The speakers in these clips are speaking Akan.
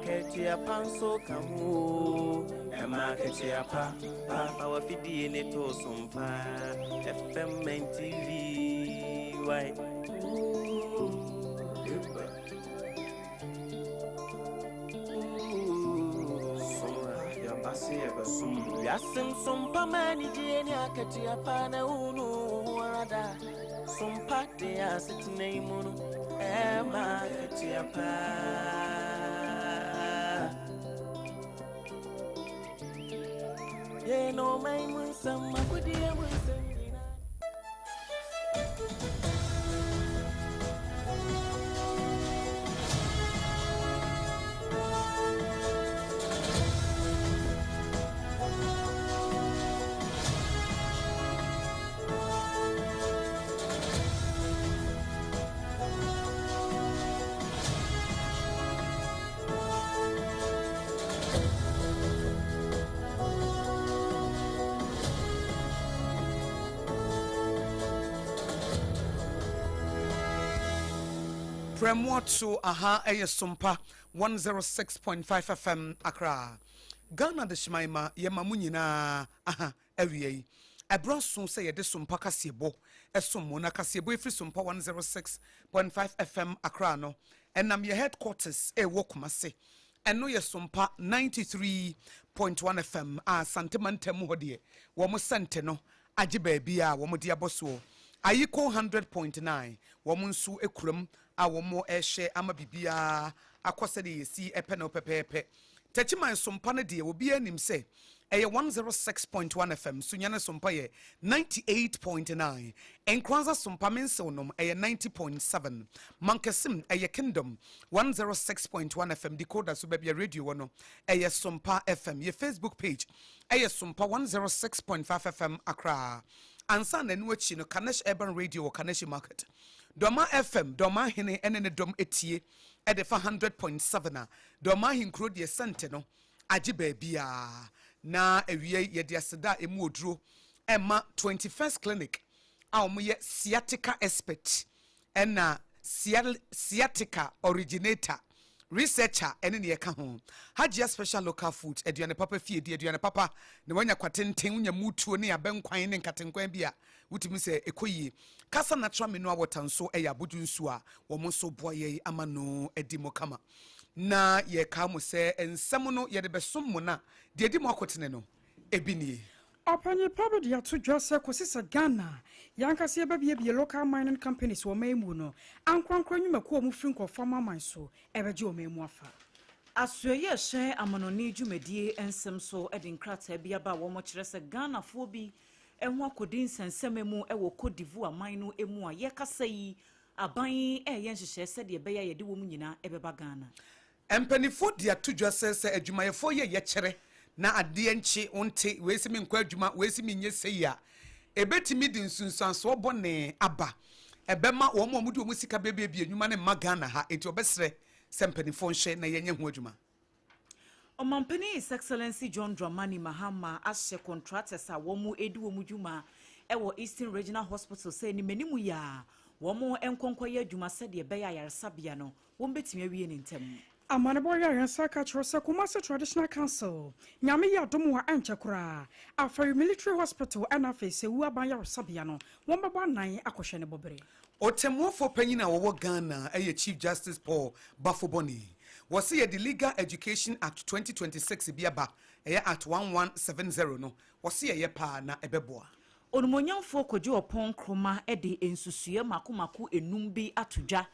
Akatua pa nso ka ho o. Ɛma akatua pa pa fa w'afidie ne to so mpa. FM and TV why? Wiase nsompa ma anigye ne akatua pa na wonu wo ho ara da. Sompa de asetena yi mu no ɛma akatua pa. Yɛn ɔman mu nsɛm agodie mu nsɛm nyinaa. Prɛmoato aha ɛyɛ Sompa 106.5 FM Accra. Ghana Dehyeman ma yɛma mo nyinaa aha Awia yi, ɛberɛ aso sɛ yɛde Sompa kaseɛbɔ som mo, na kaseɛbɔ yi firi Sompa 106.5 FM Accra no, ɛnam yɛ headquarters a ɛwɔ Kumase. Ɛno yɛ Sompa 93.1 FM a Asante mantam mu hɔ deɛ, wɔn sɛnte no agye baabi a wɔde abɔ soɔ. Ayiko 100.9, wɔn nso kuram a wɔrehwɛ ama biribiara akɔ sɛdeɛ yɛsi pɛ no pɛpɛɛpɛ. Techiman Sompa no deɛ obiara nim sɛ ɛyɛ 106.1 FM, Sunyani Sompa yɛ 98.9, Nkoranza Sompa Mensew nom ɛyɛ 90.7, Mankasim ɛyɛ Kingdom 106.1 FM, Decoder so baabi a radio wɔ no ɛyɛ Sompa FM. Yɛ Facebook page ɛyɛ Sompa 106.5 FM Accra. Ansa na ɛno akyi no Kanesh Urban Radio wɔ Kaneshie Market. Dɔma FM, Dɔma Hene ne ne dɔm tie de fa 100.7 a, Dɔm ahenkuro deɛ sɛnte no agye baabiara. Na awiei yɛde aseda a ɛmu oduro ɛma 21st Clinic a wɔyɛ sciatica expert ɛna sciatica originator researcher ɛne neɛ ɛka ho. Hajia Special Local Foods, aduane papa fie di aduane papa na wanya kwatenten, wonya mutuo ne abɛnkwan ne nkatenkwan bi a wotumi sɛ ɛkɔ yie. Kasa Natural Mineral Water nso yɛ abodwo nsuo a wɔn nso boa yɛn ama no adi mu kama. Na yɛkaa mo sɛ nsɛm no yɛde bɛsom mo na deɛ ɛdi mu akotene no ebi nie. Ɔpanyin pa bi de ato dwa sɛ kɔsi sɛ Ghana yɛn ankasa yɛbɛbiebie local mining companies wɔ ɔman yi mu no, ankorankoro nnwumakuo a wɔfiri nkurɔfoɔ amanaman so bɛgye ɔman mu afa. Asoɛeɛ hyɛn amanɔne dwumadie nsɛm so de nkrataa bi aba a wɔkyerɛ sɛ Ghanafoɔ bi ho akɔdi nsɛnsɛmma mu wɔ Cote d'Ivoire man no mu a yɛrekasa yi, aban reyɛ nhyehyɛe sɛdeɛ ɛbɛyɛ a yɛde wɔn nyinaa bɛba Ghana. Mpanimfoɔ de ato dwa sɛ sɛ adwumayɛfoɔ yɛ yɛkyerɛ na adeɛ nkye wonte wei se menkɔ adwuma wei se menyɛ sei a, ɛbɛtumi de nsunsuansoɔ bɔne aba. Ɛbɛma wɔn a wɔde wɔn sika bɛbuebue nnwuma no mma Ghana ha, enti wɔbɛsrɛ sɛ mpanimfoɔ nhwɛ na yɛnyɛ ho adwuma. Ɔmanpanin His Excellency John Dramani Mahama ahyɛ contractors a wɔn redi wɔn dwuma wɔ Eastern Regional Hospital sɛ anim anim yi ara wɔn nkɔ nkɔyɛ adwuma sɛdeɛ ɛbɛyɛ a ayaresabea no wɔn bɛtumi awie no ntɛm. Amanebɔ yi a yɛn nsa aka kyerɛ sɛ Kumasi Traditional Council, Nyame yɛ adom a ɛnkyɛ koraa, Afari Military Hospital ɛna afei Sewu Aban Yaresabea no wɔn bɛbɔ anan akɔhwɛ ne bɔbere. Ɔtɛmmuafoɔ panyin a ɔwɔ Ghana yɛ Chief Justice Paul Baffoe-Bonnie. Wɔse yɛde Legal Education Act 2026 bi aba, ɛyɛ Act 1170 no, wɔse ɛyɛ paa na ɛbɛboa. Onimonyamfoɔ Kojo Oppong Nkrumah de nsusuiɛ mako mako nnum bi ato dwa,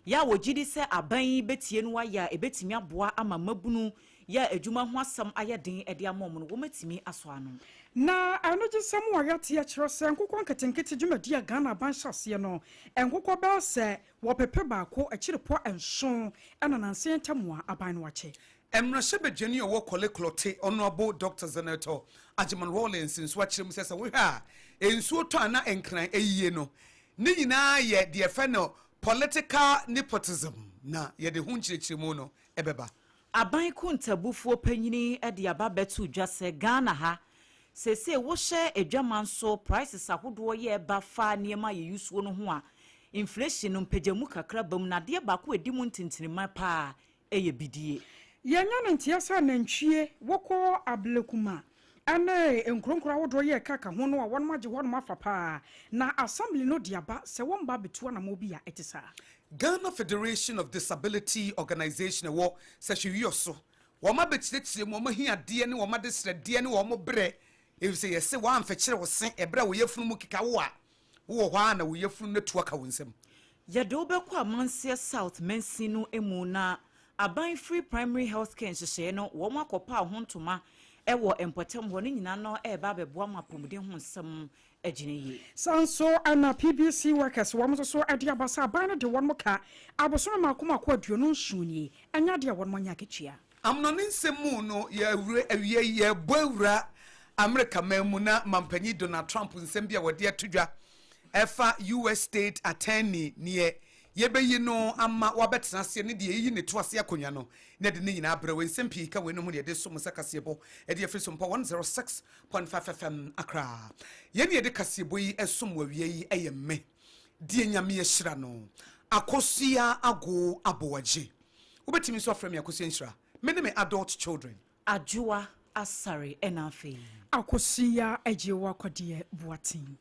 yɛ a wɔgye di sɛ aban yi bɛtie no ayɛ a ɛbɛtumi aboa ama mmabunu yɛ a adwuma ho asɛm ayɛ den de ama wɔn no, wɔatumi asɔ ano. Na anigyesɛm a yɛate kyerɛ sɛ nkokɔ nketenkete dwumadi a Ghana aban hyɛ aseɛ no, nkokɔ bɛyɛ sɛ wɔpepe baako akyirepɔ nson na nansa yi ntam a aban no akyɛ. Mmarahyɛbadwani a ɔwɔ Korle Klottey, Honourable Doctor Zanetor Agyeman Rawlings nso akyerɛ mu sɛ sɛ wohwɛ a nsuo tɔ a na Nkran ayie no ne nyinaa yɛ deɛ yɛfrɛ no political nepotism na yɛde ho nkyerɛkyerɛmu no bɛba. Aban kontabufoɔ panyini de aba abɛto dwa sɛ Ghana ha seesei wohyɛ adwaman so prices ahodoɔ yɛ ɛba fa nneɛma a yɛusuo no ho a, inflation no mpagyamu kakra ba mu na adeɛ baako a ɛdi mu ntintinima paa yɛ bidie. Yɛanya no nteɛ sɛ anantwie wɔkɔ Ablekuma ne nkuro nkuro ahodoɔ yɛ ɛka ka ho no a wɔnom agye hɔnom afa paa na assembly no de aba sɛ wɔmba abɛtu anammɔn bi a ɛte saa. Ghana Federation of Disability Organisation ɛwɔ Sɛhwɛ so wɔn abɛkyerɛkyerɛ mu wɔn ahiadeɛ ne wɔn adesrɛdeɛ ne wɔn berɛ, ɛfiri sɛ yɛsɛ wɔamfɛkyerɛ wo se ɛberɛ a wɔyɛ funu mu keka wo a wowɔ hɔ a na wɔyɛ funu no atu aka wo nsam. Yɛde wobɛkɔ Amanseɛ South mansin no mu na aban free primary health care nhyehyɛeɛ no, wɔn akɔpa ho ntoma ɛwɔ mpɔtam hɔ no nyinaa no ɛreba abɛboa ma apɔmuden ho nsɛm agyina yie. Saa nso ɛna PBC workers wɔn nso so de aba sɛ aban no de wɔn ka abosome mako mako 27 nie, ɛnyɛ adeɛ a wɔn anya akatua. Amanɔne nsɛm mu no, yɛawura awie, yɛbɔ awura Amerika man mu na mampanyin Donald Trump nsɛm bi a wɔde ato dwa ɛfa US State Attorney neɛ yɛbɛyi no ama wabɛtena aseɛ ne deɛ yɛyi ne to ase akonnwa no na de ne nyinaa brɛ wɔ nsɛm pii ka weinom ho ne yɛde som sɛ kaseɛbɔ ɛde afiri so mpa 106.5 FM Accra. Yɛne yɛde kaseɛbɔ yi ɛsom wɔ awia yi ɛyɛ mme deɛ Nyame ahyira no, Akosua Ago Aboagye. Wobɛtumi nso afrɛ me Akosua Nhyira. Me ne me adult children. Adwoa Asare ɛna afei. Akosua Agye Wakɔdeɛ Boaten.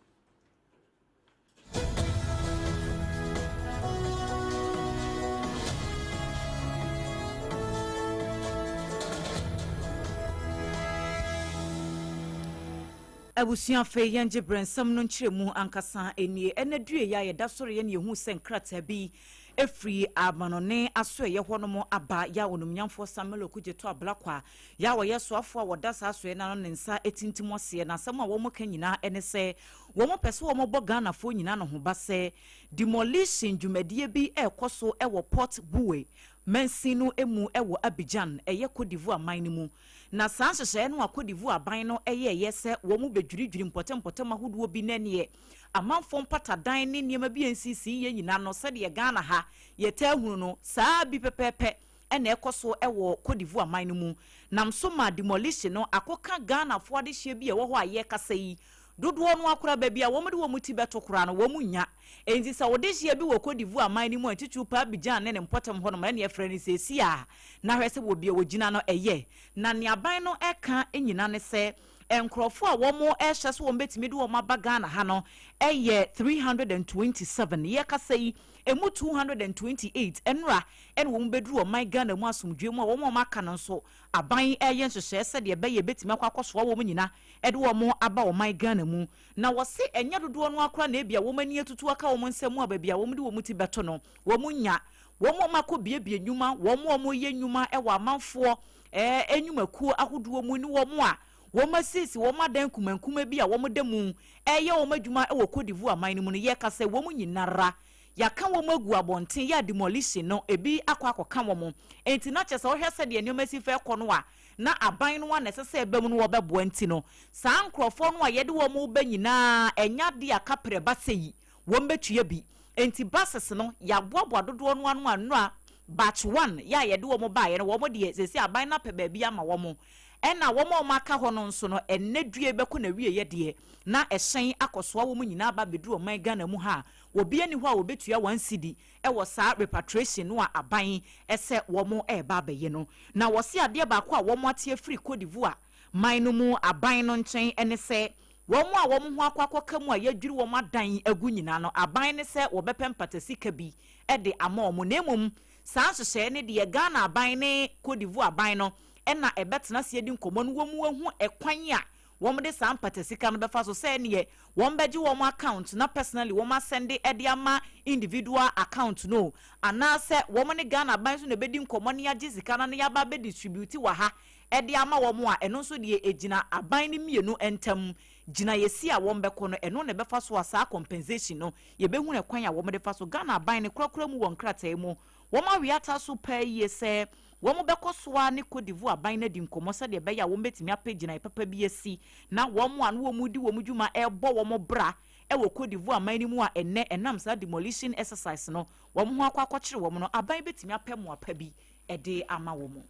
Abusua, afei yɛngye berɛ nsɛm no nkyerɛmu ankasa nie. Ɛnɛ due yɛ a yɛda sɔre yɛ ne yɛhu sɛ nkrataa bi ɛfiri amanɔne aso ɛyɛ hɔ nom aba yɛ a onumnyamfoɔ Samuel Okudzeto Ablakwa yɛ a wɔyɛ soafoɔ a wɔda saa asoɛ no ano ne nsa ɛtintim aseɛ. Na asɛm a wɔn ka nyinaa ɛne sɛ wɔn pɛ sɛ wɔn bɔ Ghanafoɔ nyinaa no ho ba sɛ demolition dwumadie bi ɛrekɔ so ɛwɔ Port Boué mansin no mu ɛwɔ Abidjan, ɛyɛ Cote d'Ivoire man no mu. Na saa nhyehyɛeɛ no a Cote d'Ivoire aban no ɛyɛɛyɛ sɛ wɔn bɛdwiridwiri mpɔtɛmpɔtɛm ahodoɔ bi n'aneɛ amanfoɔ mpatadan ne nneɛma bi a nsisi yɛ nyinaa no, sɛdeɛ Ghana ha yɛtaa hunu no saa bi pɛpɛɛpɛ ɛna ɛkɔ so ɛwɔ Cote d'Ivoire man no mu, nam so ma demolition no akɔka Ghanafoɔ adehyeɛ bi a ɛwɔ hɔ a yɛrekasa yi dodoɔ no akora baabi a wɔn de wɔn ti bɛto koraa no wɔn nya. Nti sɛ wɔde hyia bi wɔ Cote d'Ivoire man no mu a, titiriw pa Abidjan ne ne mpɔtam hɔnom, ɛna ɛfrɛ no seesi a na hwɛ sɛ wɔ bia wɔgyina no ɛyɛ. Na nea aban no ɛka nyina ne sɛ nkurɔfoɔ a wɔn ɛhyɛ so wɔn bɛtumi de wɔn aba Ghana ha no ɛyɛ 327. Yɛkasa yi, emu 228 nnora ɛna wɔn bɛduru ɔman Ghana mu asomdwe mu, a wɔn a wɔn aka no nso aban ɛyɛ nhyehyɛe sɛdeɛ ɛbɛyɛ bɛtumi akɔ akɔsoa wɔn nyina ɛde wɔn aba ɔman Ghana mu. Na wɔse ɛnyɛ dodoɔ no akora na ebia wɔn ani atutu aka wɔn nsam a baabi a wɔn de wɔn ti bɛto no wɔn nya. Wɔn a wɔakɔ biebie nnwuma, wɔn a wɔyɛ nnwuma ɛwɔ amanfoɔ nnwumakuo ahodoɔ mu ne wɔn a wɔn asiesie wɔn adan nkumankuma bi a wɔn da mu ɛyɛ wɔn adwuma ɛwɔ Cote d'Ivoire man no mu no, yɛka sɛ wɔn nyinara yɛaka wɔn agu abɔnten yɛ a demolition no ebi akɔ akɔka wɔn. Nti na kyerɛ sɛ wɔhwɛ sɛdeɛ nneɛma si fɛ kɔ no a, na aban no a na ɛsɛ sɛ ɛbɛn mu no wɔbɛboa. Nti no saa nkurɔfoɔ no a yɛde wɔn ba nyinaa ɛnya de a kaprɛ ba sɛ yi wɔn bɛtua bi. Nti buses no yɛaboaboa dodoɔ no ano a nnora batch one yɛ a yɛde wɔn baeɛ no, wɔn deɛ sɛsi aban no apɛ baabi ama wɔn, ɛna wɔn a wɔn aka hɔ no nso no, ɛnnɛ dua bɛkɔ na wie yɛ deɛ na ɛhyɛn akɔsoa wɔn nyinaa ba bɛduru ɔman Ghana mu ha a obi ani hɔ a wɔbɛtua 1 cedi ɛwɔ saa repatriation no a aban ɛsɛ wɔn ɛreba abɛyɛ no. Na wɔsi adeɛ baako a wɔn ate afiri Cote d'Ivoire man no mu aban no nkyɛn ɛne sɛ wɔn a wɔn ho akɔ akɔka mu a yɛadwiri wɔn adan agu nyinaa no, aban ne sɛ wɔbɛpɛ mpata bi ɛde ama wɔn. Na mmom saa nhyehyɛeɛ no deɛ, Ghana aban ne Cote d'Ivoire aban no ɛna ɛbɛtena ase adi nkɔmmɔ no, wɔn mu ehu ɛkwan a wɔn de saa mpata sika no bɛfa so, sɛ neɛ wɔn bɛgye wɔn account na personally wɔn asɛnde ɛde ama individual account no, anaasɛ wɔn ne Ghana aban so na ɛbɛdi nkɔmmɔ ne agye sika no na yɛaba abɛ distribute wɔ ha ɛde ama wɔn a, ɛno nso deɛ egyina aban no mmienu ntam gyina yɛsi a wɔn bɛkɔ no, ɛno na ɛbɛfa so a saa compensation no yɛbɛhu ɛkwan a wɔn de fa so. Ghana aban ne korakora mu wɔ nkrataa mu wɔn awe ata so paa yie sɛ wɔn bɛkɔ so a ne Cote d'Ivoire aban no adi nkɔmmɔ sɛdeɛ ɛbɛyɛ a wɔn bɛtumi apɛ gyinae papa bi asi na wɔn a no wɔn di wɔn dwuma ɛrebɔ wɔn bra ɛwɔ Cote d'Ivoire man no mu a ɛnɛ ɛnam saa demolition exercise no wɔn ho akɔ akɔkyere wɔn no, aban bɛtumi apɛ mmoapa bi ɛde ama wɔn.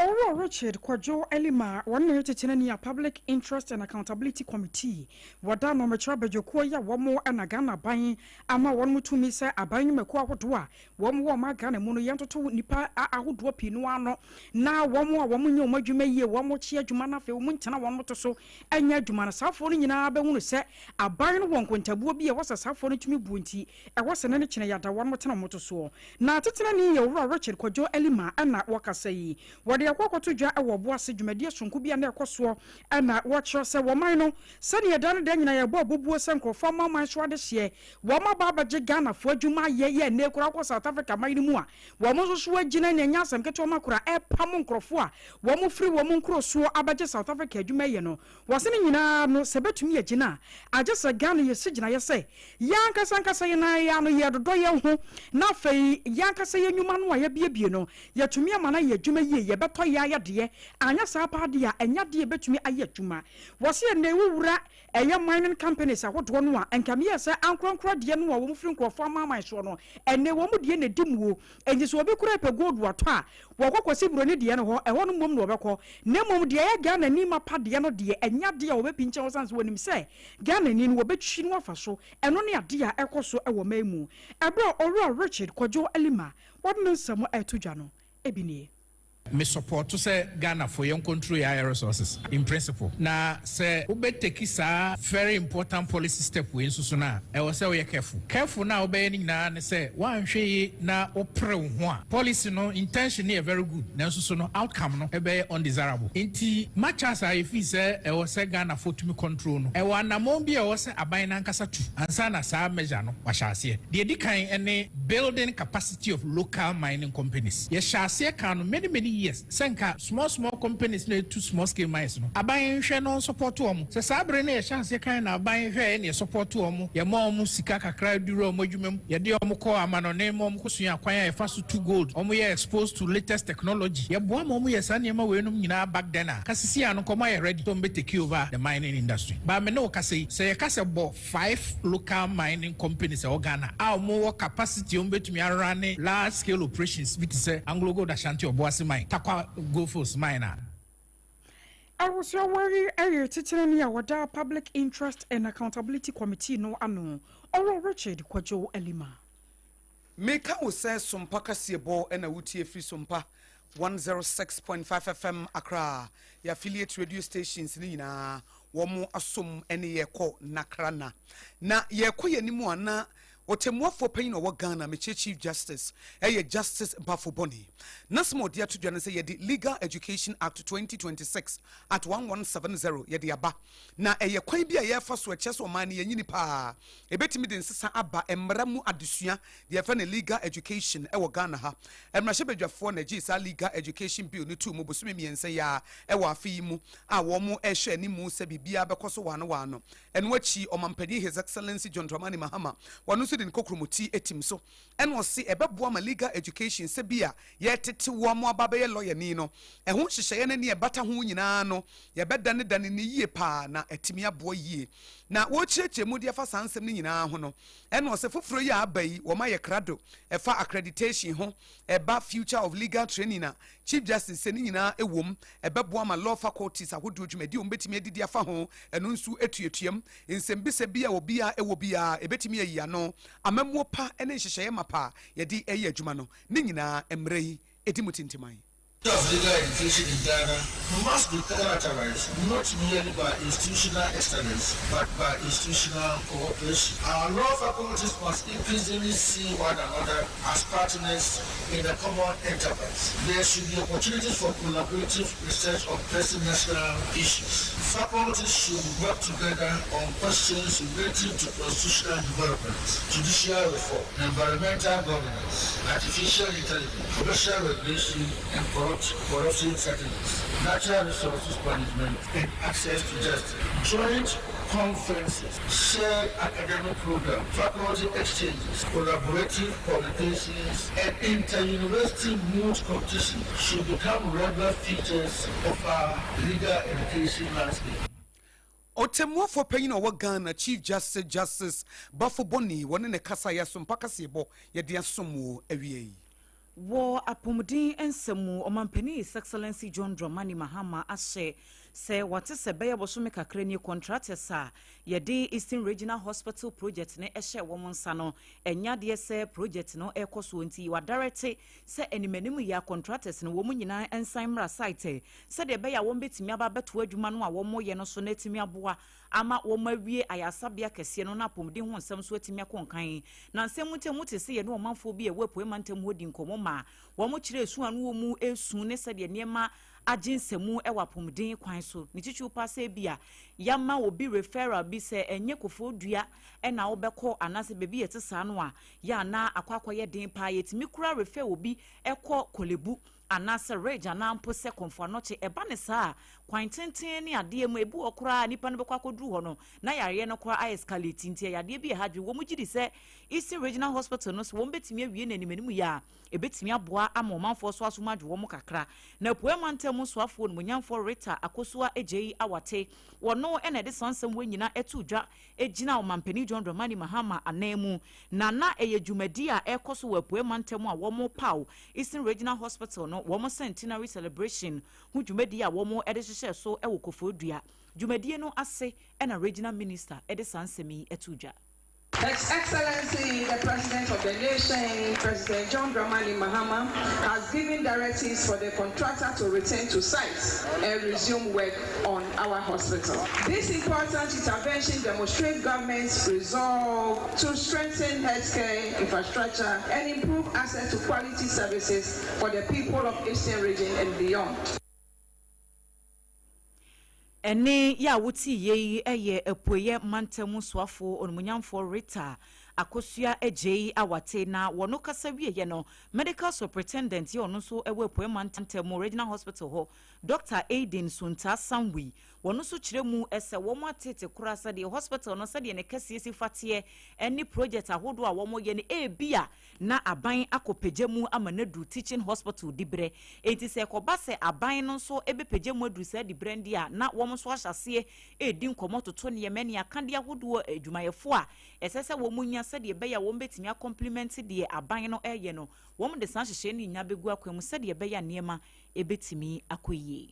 Owura Richard Kwadwo Elima, wɔn na yɛ a Public Interest and Accountability Committee wɔda no mɛkyerɛ abadwakuo yi a wɔn na Ghana ban ama wɔn mu tumi sɛ aban nnwumakuo ahodoɔ a wɔn wɔ ɔman Ghana mu no, yɛntoto nipa ahodoɔ pii no ano na wɔn a wɔn nyɛ wɔn adwuma yie, wɔn kye adwuma no, afei wɔn ntena wɔn to so nyɛ adwuma no, saafoɔ no nyinaa bɛhunu sɛ aban no wɔ nkontabuo bi a ɛwɔ sɛ saafoɔ no tumi buo, nti ɛwɔ sɛ ne kyerɛ yɛada wɔn tena wɔn to soɔ. Na tetenani yɛ Owura Richard Kwadwo Elima ɛna wɔkasa yi, wɔde akɔ akɔto dwa ɛwɔ Ɔboase dwumadie sonko bi a na ɛkɔ soɔ, ɛna wɔkyerɛ sɛ wɔman no sɛdeɛ da no da nyinaa yɛbɔ abobuo sɛ nkurɔfoɔ amaman so adehyeɛ wɔn aba abɛgye Ghanafoɔ adwuma ayɛ yɛ. Ɛnɛ kora wokɔ South Africa man no mu a, wɔn nso so agyina ne ɛnyɛ asɛm ketewa ma kora ɛpam nkurɔfoɔ a wɔn firi wɔn nkuro soɔ abɛgye South Africa adwuma yɛ no. Wɔse no nyinaa no, sɛ bɛtumi agyina a, agye sɛ Ghana yɛsi gyinaeɛ sɛ yɛn ankasa ankasa yɛn nan yɛ ano yɛdodɔ yɛn ho, na afei yɛn ankasa yɛn nnwuma no a yɛabiebie no, yɛtumi ama no ayɛ adwuma yie. Yɛbɛtɔ yɛ ayɛdeɛ anyɛ saa paa deɛ a, ɛnyɛ adeɛ yɛbɛtumi ayɛ adwuma. Wɔse ɛnɛ wowura ɛyɛ mining companies ahodoɔ no a, nka meyɛ sɛ ankorankora deɛ no a wɔn firi nkurɔfoɔ amaaman soɔ no, ɛnɛ wɔn mu deɛ na ɛdi muo. Enti sɛ obi kora pɛ gold atɔ a, wɔkɔ kɔsi buroni deɛ no hɔ, ɛhɔ no mmom na wɔbɛkɔ. Na mmom deɛ ɛyɛ Ghana ni mapa deɛ no deɛ, ɛnyɛ adeɛ a wɔbɛpi nkyɛn hɔ, sane sɛ wɔnim sɛ Ghana ni no wɔbɛtwi no afa so. Ɛno ne adeɛ a ɛkɔ so wɔ man mu. Ɛberɛ a Owura Richard Kwadwo Alima wɔde ne nsɛm ɛto dwa no, ebi nie. Me support sɛ Ghanafoɔ yɛn control yɛ resources in principle, na sɛ wobɛ take saa very important policy step wei nso so no a, ɛwɔ sɛ woyɛ careful careful. Na wobɛyɛ no nyinaa ne sɛ woanhwɛ yi na wopere wo ho a, policy no intention no yɛ very good, nanso so no outcome no ɛbɛyɛ undesirable. Nti much as a yɛfii sɛ ɛwɔ sɛ Ghanafoɔ tumi control no, ɛwɔ anammɔn bi a ɛwɔ sɛ aban no ankasa tu ansa na saa measure no wahyɛ aseɛ. Deɛ di kan ne building capacity of local mining companies. Yɛhyɛ aseɛ kan no many many years sɛ nka small small companies na etu small scale mines no, aban nhwɛ no support wɔn. Sɛ saa bere no yɛhyɛ aseɛ kan na aban hwɛ ne yɛ support wɔn, yɛma wɔn sika kakra duru wɔn adwuma mu, yɛde wɔn kɔ amanɔne ma wɔn kɔsua kwan a yɛfa so tu gold, wɔn yɛ exposed to latest technology, yɛboa ma wɔn yɛ saa nneɛma wei nom nyinaa back then a, kasisi ano nkɔmɔ ayɛ ready sɛ wɔn bɛ take over the mining industry. Baame ne wo kasa yi, sɛ yɛka sɛ bɔ five local mining companies ɛwɔ Ghana a wɔn wɔ capacity wɔn bɛtumi a run large scale operations bi te sɛ Anglo Gold Ashanti Ɔboase mine, Tarkwa Goldfields mine a. Awusuawari ɛyɛ titenani a wɔda Public Interest and Accountability Committee no ano, Ɔwɔ Richard Kwadwo Alima. Meka wo sɛ Sompa kaseɛbɔ ɛna wotie firi Sompa 106.5 FM Accra. Yɛ affiliate radio stations ne nyinaa wɔn asom ne yɛkɔ nakrana na yɛkɔ yɛn anim a, na ɔtɛmmuafoɔ panyin a ɔwɔ Ghana, mekyerɛ Chief Justice, ɛyɛ Justice Baffoe-Bonnie, na sɛm a ɔde ato dwa no sɛ yɛde Legal Education Act 2026 Act 1170 yɛde aba, na ɛyɛ kwan bi a yɛrefa so ɛkyerɛ sɛ ɔman no yɛnyini paa, ɛbɛtumi de nsesa aba mmara mu adesua deɛ yɛfrɛ no legal education ɛwɔ Ghana ha. Mmarahyɛbadwafoɔ na ɛgyee saa Legal Education Bill no too mu bosome 3 yi a ɛwɔ afe yi mu a wɔn ɛrehwɛ anim sɛ biribiara bɛkɔ so waano waano. Ɛno akyi, Ɔmampanin His Excellency John Dramani Mahama, wɔno nso de ne kokromoti etim so, ɛna ɔse ɛbɛboa ma legal education sɛ bi a yɛtete wɔn mo aba bɛyɛ lɔyani no, ɛho nhyehyɛeɛ no ne ɛbata ho nyinaa no, yɛbɛdane dane ne yie paa na atumi aboa yie. Na wɔrekyerɛkyerɛ mu de afa saa nsɛm no nyinaa ho no, ɛna ɔsɛ foforɔ yi a aba yi, wɔn ayɛ krado. Ɛfa accreditation ho, ɛba future of legal training a, Chief Justice sɛ ne nyinaa ɛwom, ɛbɛboa ma law faculties ahodoɔ dwumadi a wɔn bɛtumi adidi afa ho, ɛno nso etuatuam nsɛmbisa bi a obiara ɛwɔ biara ɛbɛtumi ayi ano, amammuo pa ne nhyehyɛeɛ mapa a yɛde ɛyɛ adwuma no, ne nyinaa mmerɛ yi ɛdi mu tintiman. Of legal education in Ghana must be characterized not merely by institutional excellence but by institutional cooperation. Our law faculties must increasingly see one another as partners in a common enterprise. There should be opportunities for collaborative research on pressing national issues. Faculties should work together on questions relating to constitutional development, judicial reform, environmental governance, artificial intelligence, commercial regulation, and corruption settlements, natural resources management, and access to justice. Joint conferences, shared academic programs, faculty exchanges, collaborative publications, and inter-university moot competitions should become regular features of our legal education landscape. Ɔtɛmmuafoɔ panyin a ɔwɔ Ghana, Chief Justice, Justice Baffoe-Bonnie, wɔne ne kasa yɛ Sompa kaseɛbɔ yɛde asom wɔ awie yi. Wɔ apɔmuden nsɛm mu, Ɔmampanin His Excellency John Dramani Mahama ahyɛ sɛ wate sɛ bɛyɛ bosome kakra nie contractors a yɛde Eastern Regional Hospital project no hyɛɛ wɔn nsa no ɛnyɛ adeɛ sɛ project no rekɔ soɔ nti wadarɛte sɛ animanim yi a contractors no wɔn nyinaa nsan mmra site sɛdeɛ ɛbɛyɛ a wɔbɛtumi aba abɛtoa adwuma no a wɔreyɛ no so na atumi aboa ama wɔawie ayaresabea kɛseɛ no na apɔmuden ho nsɛm nso atumi akɔ nkan. Na nsɛm mu ntam te sɛ yɛne ɔmanfoɔ bi a ɛwɔ Apuei Mantam hɔ di nkɔmmɔ ma wɔkyerɛ su a na wɔn resu ne sɛdeɛ nneɛma agye nsamu wɔ apɔmuden kwan so. Ne titiriw paa sɛ ebia yɛama obi referral bi sɛ ɛnyɛ Koforidua na wobɛkɔ anaasɛ baabi a ɛte saa no a, yɛ a na akɔ akɔyɛ den paa. Yɛtumi koraa refer obi kɔ Korle-Bu anaasɛ Ridge anaa mpo sɛ Komfo Anokye. Ɛba no saa a, kwan tenten ne adeɛ mu, ebi wɔ hɔ koraa a nnipa no bɛkɔ akɔduru hɔ no, na yareɛ no koraa a escalate nti ɛyɛ adeɛ bi a ɛha adwene. Wɔn gye di sɛ Eastern Regional Hospital no sɛ wɔn bɛtumi awie no anim anim yi a, ɛbɛtumi aboa ama ɔmanfoɔ so asom adwo wɔn kakra. Na Apueɛ Mantam mu soafoɔ Onimonyamfoɔ Rita Akosua Adjei Awate, ɔno na ɛde saa nsɛm wei nyinaa too dwa gyinaa Ɔmanpanin John Dramani Mahama anan mu, na na ɛyɛ dwumadi a ɛrekɔ so wɔ Apueɛ Mantam a wɔrepaw Eastern Regional Hospital no wɔn Centenary Celebration ho dwumadi a wɔde hyehyɛɛ so wɔ Koforidua. Dwumadie no ase na Regional Minister de saa nsɛm yi too dwa. His Excellency the President of the nation, President John Dramani Mahama, has given directives for the contractor to return to site and resume work on our hospital. This important intervention demonstrates government's resolve to strengthen healthcare infrastructure and improve access to quality services for the people of Eastern Region and beyond. Ɛnne yi a wote yei yɛ Apueeɛ Mantam Soafoɔ Onimuonyamfoɔ Rita Akosua Adjei Awate na wɔno kasa wieɛ no, Medical Superintendent yɛ ɔno nso wɔ Apueeɛ Mantam Regional Hospital hɔ, Dɔkta Aiden Suntaa Sanwi, wɔno nso kyerɛ mu sɛ wɔn atete koraa sɛdeɛ hospital no sɛdeɛ ne kɛseɛ si fa teɛ ne project ahodoɔ a wɔyɛ no ebia na aban akɔpagya mu ama no aduru teaching hospital diberɛ. Enti sɛ ɛkɔba sɛ aban no nso bɛpagya mu aduru saa diberɛ no deɛ a, na wɔn nso ahyɛ aseɛ redi nkɔmmɔ toto nneɛma ne akadeɛ ahodoɔ adwumayɛfoɔ a ɛsɛ sɛ wɔn nya sɛdeɛ ɛbɛyɛ a wɔn bɛtumi akɔmplimɛnte deɛ aban no reyɛ no. Wɔn de saa nhyehyɛeɛ no nyinaa bɛgu akwan mu sɛdeɛ ɛbɛyɛ a nneɛma bɛtumi akɔ yie.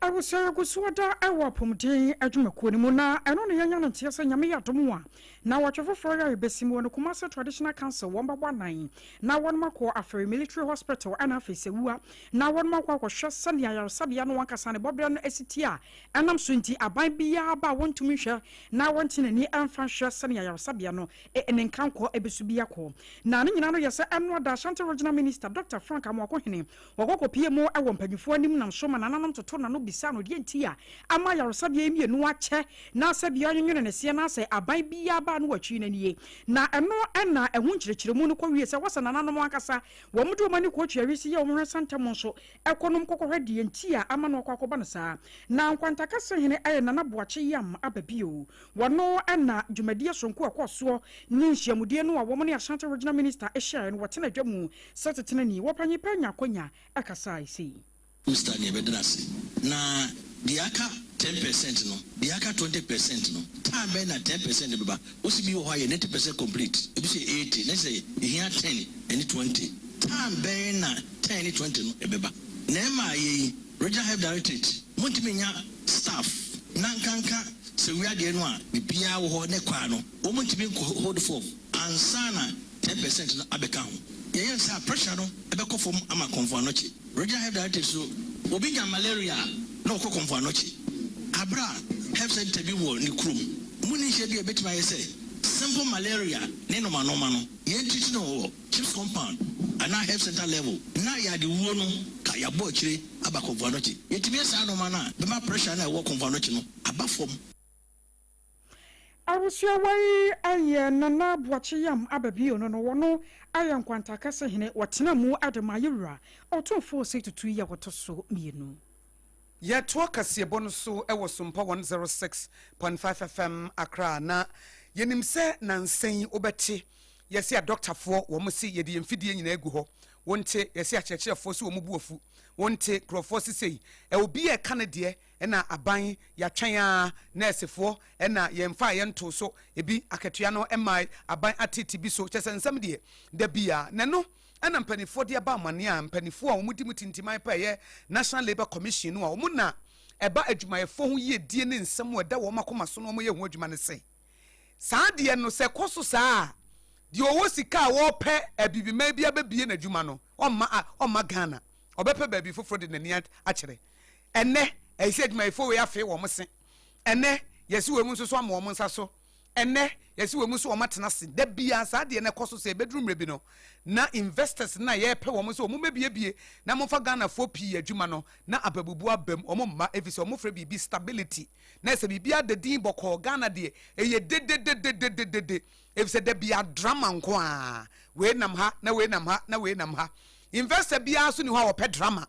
Abusua yɛgu so da wɔ apɔmuden adwumakuo no mu na ɛno na yɛanya no nteɛ sɛ Nyame yɛ adom a nawɔtwe foforɔ yi a yɛbɛsi mu wɔ no Kumasi Traditional Council wɔn bɛbɔ anan na wɔnom akɔ Aferi Military Hospital ɛna afei Sewua na wɔnom akɔ akɔhwɛ sɛnea ayaresabea no ankasa ne bɔberɛ no asi teɛ a ɛnam so nti aban biara ba a wɔntumi nhwɛ na wɔnte n'ani ɛmfa nhwɛ sɛnea ayaresabea no ne nkankɔ ɛbɛsu bi akɔ na ne nyinaa no yɛ sɛ ɛno ada Ashanti Regional Minister Dr. Frank Amoakohene Wɔkɔ kɔpue mu wɔ mpanyimfoɔ anim nam so ma nananom toto n'ano bisa no deɛ nti a ama ayaresabea yi mmienu akyɛ na sɛ bia ɔnwenwene ne seɛ na sɛ aban biara ba a na watwi no nie. Na ɛno na ɛho nkyerɛkyerɛmu no kɔwie sɛ wɔsɛ nananom ankasa wɔn de wɔn ani kɔtua wiase yi a wɔhwɛ santam nso kɔnom kɔkɔhwɛ deɛ nti a ama no akɔ akɔba no saa. Na Nkwantakase hene yɛ Nana Boakye Yam aba bio. Wɔno na dwumadie sononko a ɛkɔɔ soɔ ne nhyiamudie no a wɔn ne Ashanti Regional Minister hyiaeɛ no wɔtena dwa mu Sɛ titenani, wɔpanyin pɛ nya akwanya kasae sei. Mister deɛ bɛda no ase. Na deɛ aka 10% no, deɛ aka 20% no, time bɛn na 10% no bɛba? Wose bi wɔ hɔ a yɛ 90% complete, ebi nso yɛ 80, na kyerɛ sɛ yɛhia 10 ɛne 20. Time bɛn na 10 ne 20 no ɛbɛba? Na ɛma yɛyi Regional Health Directorate, montumi nnya staff na nkanka sɛ wia deɛ no a biribiara wɔ hɔ ne kɔ a no, wɔn ntumi nkɔ hold forth ansa na 10% no abɛka ho. Yɛyɛ no saa a, pressure no bɛkɔ fam ama Komfo Anokye. Regional Health Directorate so, obi nya malaria a, na ɔkɔ Komfo Anokye. Aber a health centre bi wɔ ne kurom, mu nni nhyɛ bi a ebetumi ayɛ sɛ simple malaria ne nnomanoma no, yɛn treat no wɔ CHPS compound anaa health centre level na yɛade wuo no ka yɛabɔ akyire aba Komfo Anokye. Yɛtumi yɛ saa nnoɔma no a, bɛma pressure no a ɛwɔ Komfo Anokye no aba fam. Abusua wei yɛ Nana Boakye Yam aba bio no no wɔno ayɛ Nkwanta Kɛse hene wɔtena mu de ma Yewura Ɔtumfoɔ Osei Tutu yi a wɔtɔ so mmienu. Yɛtoa kaseɛbɔ no so wɔ Sompa 106.5 FM Accra na yɛnim sɛ nansa yi wobɛte yɛse adɔktafoɔ wɔn se yɛde yɛn mfidie nyinaa agu hɔ wonte yɛse akyerɛkyerɛfoɔ se wɔn bo afu wonte nkurɔfoɔ se sei obi a ɛka ne deɛ Ɛna aban yɛatwɛn aa nɛɛsefoɔ ɛna yɛnfaa yɛn ntoo so ebi akatua no mmae aban atete bi so kyɛsɛ nsɛm deɛ da biaa na ɛno Ɛna mpanimfoɔ de aba amanneɛ a mpanimfoɔ a wɔdi mu tintiman pa ɛyɛ National Labour Commission no a wɔn na ɛba adwumayɛfoɔ ho yiedie ne nsɛm a ɛda wɔn akoma so na wɔyɛ ho adwuma no se saa adeɛ no sɛ ɛkɔ so saa a, deɛ ɔwɔ sika a ɔrepɛ abibiman bi abɛbie n'adwuma no, ɔmma a ɔmma Ghana, ɔbɛpɛ baabi foforɔ de n'ani akyerɛ. Ɛnnɛ, ɛyɛ sɛ adwumayɛfoɔ wei afee wɔn se. Ɛnnɛ, yɛse wei mu nso so ama wɔn nsa so. Ɛnnɛ, yɛse wei mu nso wɔn atena ase. Da biara saa adeɛ no ɛkɔ so sɛ ɛbɛduru mmerɛ bi no, na investors no a yɛrepɛ wɔn sɛ wɔn mmɛbiebie na momfa Ghanafoɔ pii adwuma no, na ababubuo aba mu, wɔn mma, ɛfiri sɛ wɔfrɛ biribi stability. Na sɛ biribiara da din bɔkɔɔ, Ghana deɛ, ɛyɛ dedededededede, efisɛ da biara drama nko ara, wei nam ha, na wei nam ha, na wei nam ha. Investor biara nso nni hɔ a ɔpɛ drama.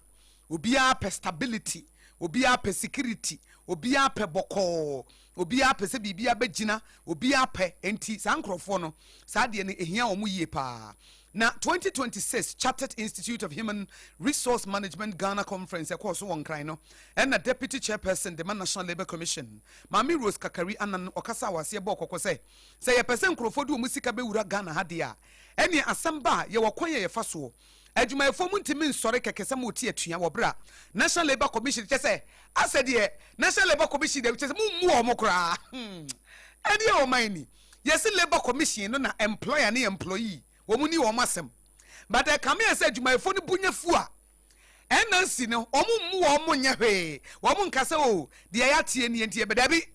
Obiara pɛ stability, obiara pɛ security, obiara pɛ bɔkɔɔ, obiara pɛ sɛ biribiara bɛgyina, obiara pɛ. Enti saa nkorɔfoɔ no, saa adeɛ no, ɛhia wɔn yie paa. Na 2026 Chartered Institute of Human Resource Management Ghana Conference ɛkɔɔ so wɔ Nkran no, ɛna Deputy Chairperson de ma National Labour Commission, Maame Rose Kakari Annan ɔkasaa wɔ aseɛ bɔɔ kɔkɔ sɛ, sɛ yɛpɛ sɛ nkorɔfoɔ de wɔn sika bɛwura Ghana ha deɛ a, ɛneɛ asɛm ba a, yɛwɔ kwan a yɛfa soɔ. Adwumayɛfoɔ montumi nsɔre kɛkɛ sɛ mote atua wɔ berɛ a National Labour Commission, kyerɛ sɛ, asɛ deɛ National Labour Commission deɛ, kyerɛ sɛ mommu wɔn koraa. Hmm. Ɛdeɛ ɔman ni. Yɛse Labour Commission no na employer ne employee wɔn ni wɔn asɛm. But ɛkame ayɛ sɛ adwumayɛfoɔ no bo nya fu a, NLC no wɔn mmu wɔn nyɛ hwee. Wɔn nka sɛ oh deɛ yɛateɛ nie nti yɛbɛ dabi.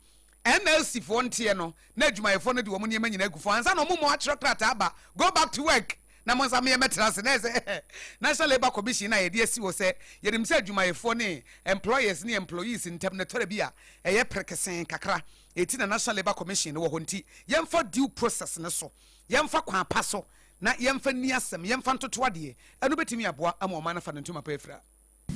NLC foɔ nteɛ no na adwumayɛfoɔ no de wɔn nneɛma nyinaa agu fam ansa na wɔn mmom atwerɛ krataa aba go back to work na mo nsa meɛ mɛtena ase na ɛsɛ National Labour Commission na yɛde asi hɔ sɛ yɛnim sɛ adwumayɛfoɔ ne employers ne employees ntam no ɛtɔrɛ bi a ɛyɛ perekesee kakra. Eti na National Labour Commission no wɔ hɔ nti yɛmfa due process no so, yɛmfa kwan pa so na yɛmfa nni asɛm, yɛmfa ntoto adeɛ. Ɛno bɛtumi aboa ama ɔman no afa ne ntoma pa afira.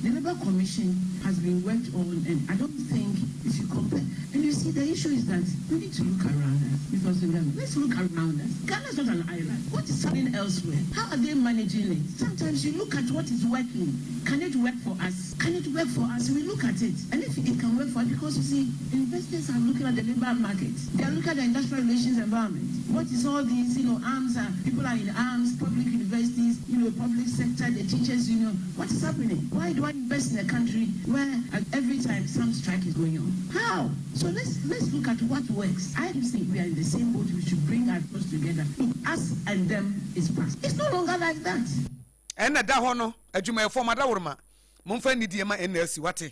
The Labour Commission has been worked on and I don't think if you compare and you see the issue is that we need to look around us because let's look around us. Ghana is not an island. What is happening elsewhere? How are they managing it? Sometimes you look at what is working. Can it work for us? Can it work for us? We look at it. And if it can work for us, because you see, investors are looking at the labor market. They are looking at the industrial relations environment. What is all these, you know, arms are, people are in arms, public universities, you know, public sector, the teachers union. What is happening? Why do I invest in a country where every time some strike is going on? How? So let's let's look at what works. I think we are in the same boat. We should bring our thoughts together. Look, us and them is past. It's no longer like that. Ɛna da hɔ no, adwumayɛfoɔ mo adaworoma, momfa anidie ma NLC, wate?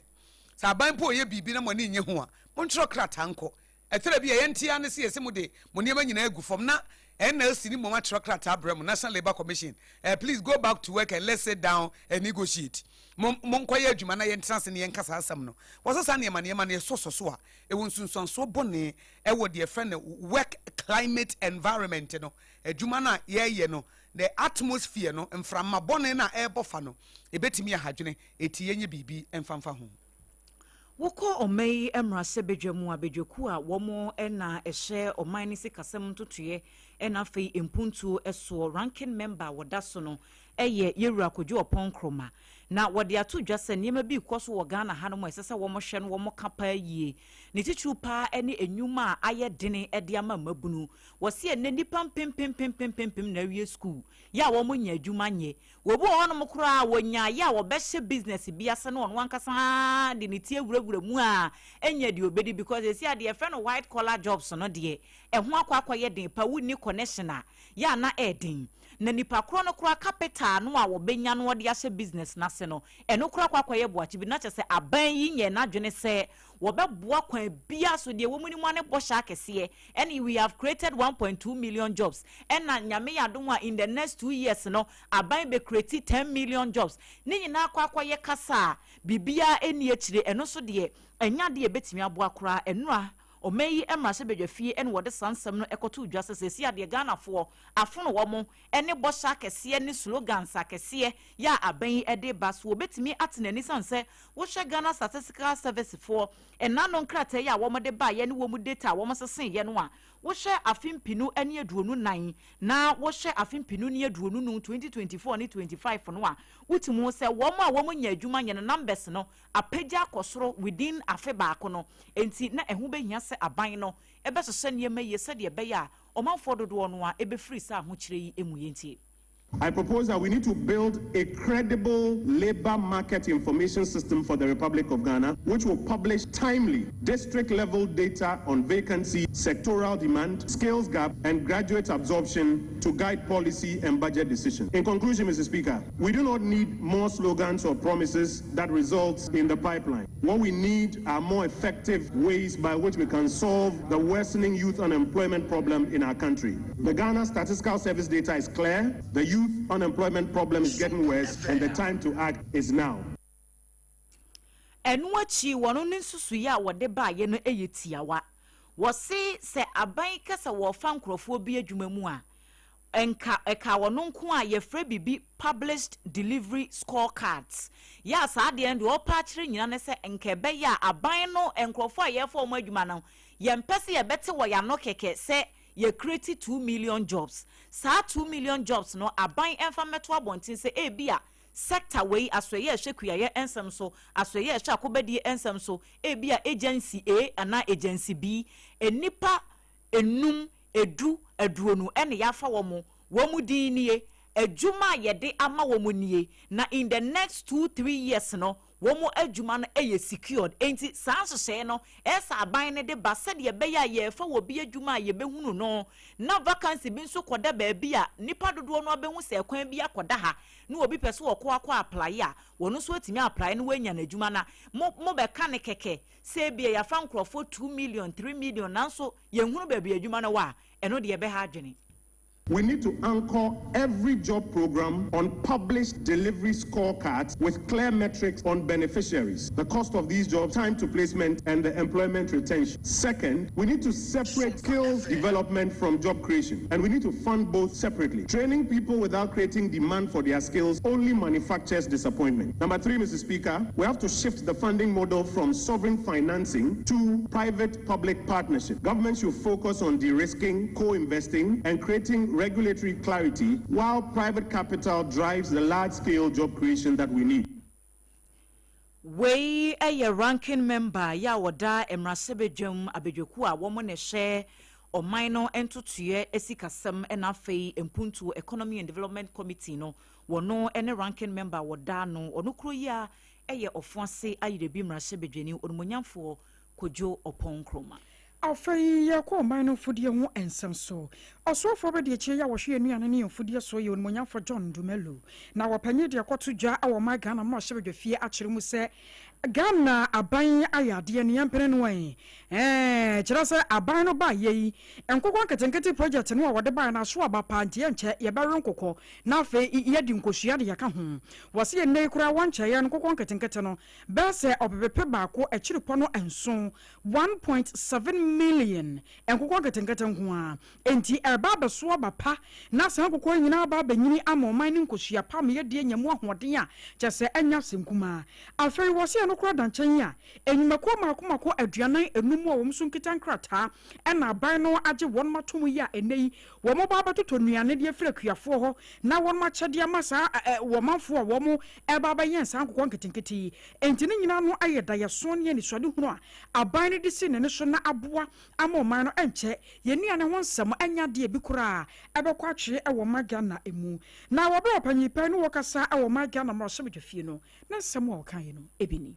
Sɛ aban mpo reyɛ biribi na mo ani nnye ho a, montwerɛ krataa nkɔ. Ɛtɔda bi a, yɛnte ara ne sɛ yɛse mode mo nneɛma nyinaa agu fam na NLC no mmom atwerɛ krataa abrɛ mo, National Labour Commission, eh, please go back to work and let's sit down and negotiate. Mo, monkɔyɛ adwuma na yɛntena ase na yɛnka saa asɛm no. Wɔsɛ saa nneɛma nneɛma no yɛsɔsɔ so a, ɛwɔ nsunsuansoɔ bɔne ɛwɔ deɛ yɛfrɛ no work climate environment no, adwuma no a yɛreyɛ no, the atmosphere no, mframa bɔne no a ɛrebɔ fa no, ɛbɛtumi aha adwene, enti yɛnyɛ biribi mfa mfa ho. Wokɔ ɔman yi mmarahyɛbadwa mu a, badwakuo a wɔn na ɛhyɛ ɔman no sikasɛm ntotoeɛ na afei mpuntuo soɔ, ranking member a wɔda so no yɛ Yɛwura Kojo Oppong Nkrumah. Na wɔde ato dwa sɛ nneɛma bi rekɔ so wɔ Ghana hanom a ɛsɛ sɛ wɔhwɛ no wɔka paa yie. Ne titiriw paa ne nnwuma a ayɛ dene de ama mmabunu. Wɔse ɛnnɛ nnipa mpempempempempempem na awie sukuu yɛ a wɔnnya adwuma nyɛ. Obi wɔ hɔnom koraa a, wɔnyaeɛ a ɔbɛhyɛ business bi ase na ɔno ankasa de ne ti awurawura mu a ɛnyɛ deɛ ɔbɛdi because ɛsi a deɛ yɛfrɛ no white collar jobs no deɛ ɛho akɔ akɔyɛ den pa, wonni connection a yɛ a na ɛyɛ den. Na nipa korɔ no koraa capital no a wɔbɛnya no ɔde ahyɛ business no ase no, ɛno koraa akɔ akɔyɛ boakye bi na kyerɛ sɛ aban yi nyɛɛ n'adwene sɛ wɔbɛboa kwan biara so deɛ wɔn mu ne bɔhyɛ akɛseɛ ɛne we have created 1.2 million jobs, ɛna Nyame yɛ adom a in the next 2 years no aban bɛ create 10 million jobs. Ne nyinaa akɔ akɔyɛ kasa a biribiara ɛni akyire. Ɛno nso deɛ ɛnya adeɛ ɛbɛtumi aboa koraa. Ɛnora ɔman yi mmarahyɛbadwa fie ɛna wɔde saa nsɛm no ɛkɔto dwa sɛ sɛsi adeɛ Ghanafoɔ afono wɔn ɛne bɔhyɛ akɛseɛ ne slogans akɛseɛ yɛ a aban yi ɛde ba so wɔbɛtumi ate n'ani san sɛ wohwɛ Ghana Statistical Service foɔ ɛna no nkrataa yi a wɔde baeɛ ne wɔn data a wɔn seseeɛ no a, wohwɛ afe 2024 na wohwɛ afe 2025, 2024 ne 25 no a, wotumi sɛ wɔn a wɔn nya adwuma nyɛ no numbers no apagya akɔ soro within afe baako no. Nti na ɛho bɛhia sɛ aban no ɛbɛhyehyɛ nneɛma yie sɛdeɛ ɛbɛyɛ a ɔmanfoɔ dodoɔ no a ɛbɛfiri saa ahokyerɛ yi mu. Yɛntie. I propose that we need to build a credible labor market information system for the Republic of Ghana, which will publish timely district level data on vacancy, sectoral demand, skills gap, and graduate absorption to guide policy and budget decisions. In conclusion, Mr. Speaker, we do not need more slogans or promises that result in the pipeline. What we need are more effective ways by which we can solve the worsening youth unemployment problem in our country. The Ghana Statistical Service data is clear. The youth unemployment problem is getting worse, and the time to act is now. Ɛno akyi, wɔn ne nsusuiɛ a wɔde baeɛ no yɛ tiawa. Wɔse sɛ aban kasa wɔrefa nkurɔfoɔ bi adwuma mu a, nka ɛka wɔn nko a yɛfrɛ biribi published delivery scorecards. Yɛ a saa adeɛ no deɛ ɔpa akyerɛ nyina ne sɛ nka ɛbɛyɛ a aban no nkurɔfoɔ a yɛrefa wɔn adwuma no, yɛmpɛ sɛ yɛbɛte wɔ yɛano kɛkɛ sɛ yɛ create 2 million jobs. Saa 2 million jobs no, aban ɛmfa mmɛto abɔnten sɛ ebi a sector wei, asoɛyɛ ɛhwɛ kuayɛ nsɛm so, asoɛyɛ ɛhwɛ akobadie nsɛm so, ebi a agency A anaa agency B, nipa enum, 10, 20 ɛna yɛafa wɔn, wɔn din nie, adwuma a yɛde ama wɔn nie, na in the next 2, 3 years no, wɔn adwuma no yɛ secured. Nti saa nhyehyɛeɛ no ɛsɛ aban no de ba sɛdeɛ ɛbɛyɛ a yɛrefa wɔ bi adwuma a yɛbɛhunu no, na vacancy bi nso kɔda baabi a nipa dodoɔ no abɛhu sɛ ɛkwan bi akɔda ha na obi pɛ so wɔkɔ akɔ apply a, wɔn nso atumi apply no wɔanya n'adwuma. Na mo bɛka ne kɛkɛ sɛ ebia yɛafa nkurɔfoɔ 2 million, 3 million, nanso yɛnhunu baabi adwuma no wɔ a, ɛno deɛ ɛbɛha adwene. We need to anchor every job program on published delivery scorecards with clear metrics on beneficiaries, the cost of these jobs, time to placement, and the employment retention. Second, we need to separate skills development from job creation, and we need to fund both separately. Training people without creating demand for their skills only manufactures disappointment. Number three, Mr. Speaker, we have to shift the funding model from sovereign financing to private public partnership. Government should focus on de risking, co investing, and creating regulatory clarity while private capital drives the large scale job creation that we need. Wei yɛ ranking member yɛ a wɔda mmarahyɛbadwam abadwakuo a wɔn na ɛhyɛ ɔman no ntotoeɛ sikasɛm ɛna afei mpuntuo, Economy and Development Committee no. Wɔno ne ranking member a wɔda no. Ɔno kuro yi a ɛyɛ Ɔfoase Ayirebi mmarahyɛbadwani, Onimonyamfoɔ Kojo Oppong Nkrumah. Afei yɛkɔ ɔman no mfudie ho nsɛm so. Ɔsoafoɔ bɛde akyire yi a wɔhwɛ nnuane ne mfudie so yɛ Onimonyamfoɔ John Dumelo na wɔpanyin deɛ kɔto dwa wɔ ɔman Ghana mmarahyɛbadwa fie akyerɛ mu sɛ Ghana aban ayɛ adeɛ ne yɛmpene no ɛ kyerɛ sɛ aban no baayɛ yi, nkokɔ nketenkete project no a wɔde baeɛ no aso aba paa, nti yɛnkyɛ yɛbɛwe nkokɔ na afei yɛde nkosua de yɛka ho. Wɔse yɛ nnɛ yi koraa wɔnkyɛeɛ no, nkokɔ nketenkete no bɛɛ sɛ 1.7 ɔpepepe 7, 1.7 million nkokɔ nketenkete nko a. Enti ɛba abɛso aba pa na saa nkokɔ yi nyinaa aba abɛnyini ama ɔman no nkosua pa ma yɛdeɛ nya mu ahoɔden a kyɛ sɛ ɛnya asɛm kumaa. Afei wɔ sɛ ɛno koraa da nkyɛn a, enyumakuo mako mako 45 a wɔn nso nkita nkrataa ɛna aban no agye wɔn ato yi a ɛnɛ yi wɔn ba abɛtotɔ nnuane de afiri akuafoɔ hɔ na wɔn akyɛdeɛ ama saa ɛ wɔn manfoɔ a wɔn ɛba abɛyɛn saa nkokɔ nketenkete yi. Enti ne nyinaa no ayɛ dayɛso ne anisoadehunu a aban no de si n'ani so na aboa ama ɔman no ɛnkyɛ yɛn nnuane ho nsɛm ɛnya adeɛ bi koraa ɛbɛkɔ atwere ɛwɔ ɔman Ghana emu. Na wɔbɛrɛ ɔpanyin pɛn no wɔkasa ɛwɔ ɔman Ghana mmarahyɛbadwa fie no, ne nsɛm a ɔkaeɛ no ebi ni.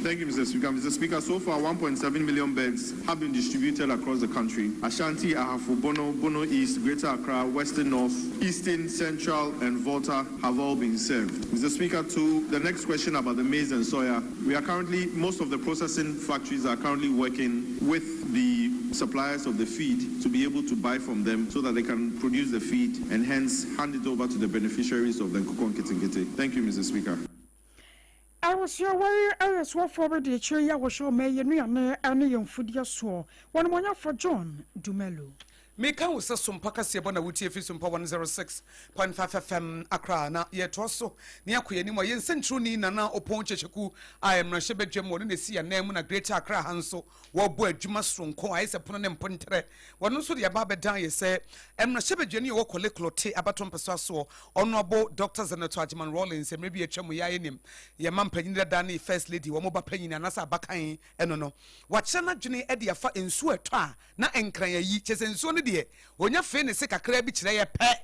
Thank you, Mr. Speaker. Mr. Speaker, so far 1.7 million birds have been distributed across the country. Ashanti, Ahafo, Bono, Bono East, Greater Accra, Western North, Eastern, Central, and Volta have all been served. Mr. Speaker, to the next question about the maize and soya, we are currently, most of the processing factories are currently working with the suppliers of the feed to be able to buy from them so that they can produce the feed and hence hand it over to the beneficiaries of the Nkoko Nketenkete. Thank you, Mr. Speaker. Awosua wɔre ɛyɛ soafoɔ bɛde akyire yi a wɔhyɛ ɔma yɛ nnuane ne yɛn mfudeɛ soɔ, wɔn mɔnyafo John Dumelo. Meka wo sɛ Sompa kaseɛ bɔ na wotie fi Sompa 106.5 FM Accra, na yɛtoa so ne akɔ yɛnim a yɛnsɛnkyerɛwni Nana Ɔpɔn Kyekyeku a mmarahyɛ badwam wɔne na ɛsi yɛnan mu na Greater Accra ha nso wɔbɔ adwuma soronko a ayɛ sɛ pono ne mponterɛ. Wɔno nso de aba abɛdan yɛ sɛ mmarahyɛ badwani a ɛwɔ Korle Klottey abato mpɛsoa soɔ, Honourable Dr Zanetor Agyeman Rawlings, mmerɛ bi atwa mu yɛ ayɛ nim yɛma mpanyin dada ne First Lady wɔn ba panyin anaasɛ abakan ɛno no, wakyerɛ n'adwene de afa nsuo ɛtɔ a na nkran ayi kyɛ sɛ nsuo no deɛ onya fee ne se kakra bi kyerɛ yɛ pɛ.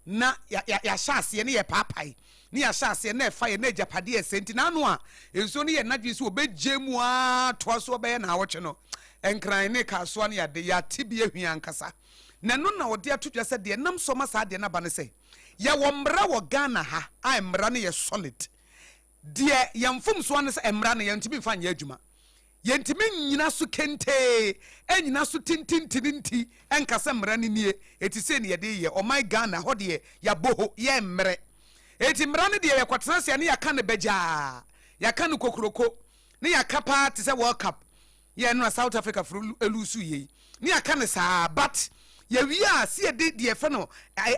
na yɛahyɛ aseɛ ne yɛpaapae ne yɛahyɛ aseɛ na ɛfa yɛ na agyapadeɛ ɛsɛ nti n'ano a nsuo no yɛ n'adwene sɛ wɔbɛgye mu ara toa so ɔbɛyɛ naawɔtwe no Nkran ne Kasoa ne ade yɛate bi ahwia ankasa. Na ɛno na ɔde ato dwa sɛ deɛ ɛnam so ama saa adeɛ no aba ne sɛ yɛwɔ mmara wɔ Ghana ha a mmara no yɛ solid. Deɛ yɛn mfomsoɔ ara ne sɛ mmara no yɛntumi mfa nyɛ adwuma. Yɛntumi nnyina so kentee, nnyina so tintintini nti nka sɛ mmara no nie, enti sei na yɛde reyɛ. Ɔman Ghana hɔ deɛ yɛabɔ ho, yɛmmrɛ. Enti mmara no deɛ yɛkɔtena ase a ne yɛaka no bagyaa, yɛaka no kokuroko, ne yɛaka paa te sɛ World Cup. Yɛ no na South Africa fo lusu yei ne yɛaka no saa but yɛwie a sɛ yɛde deɛ yɛfrɛ no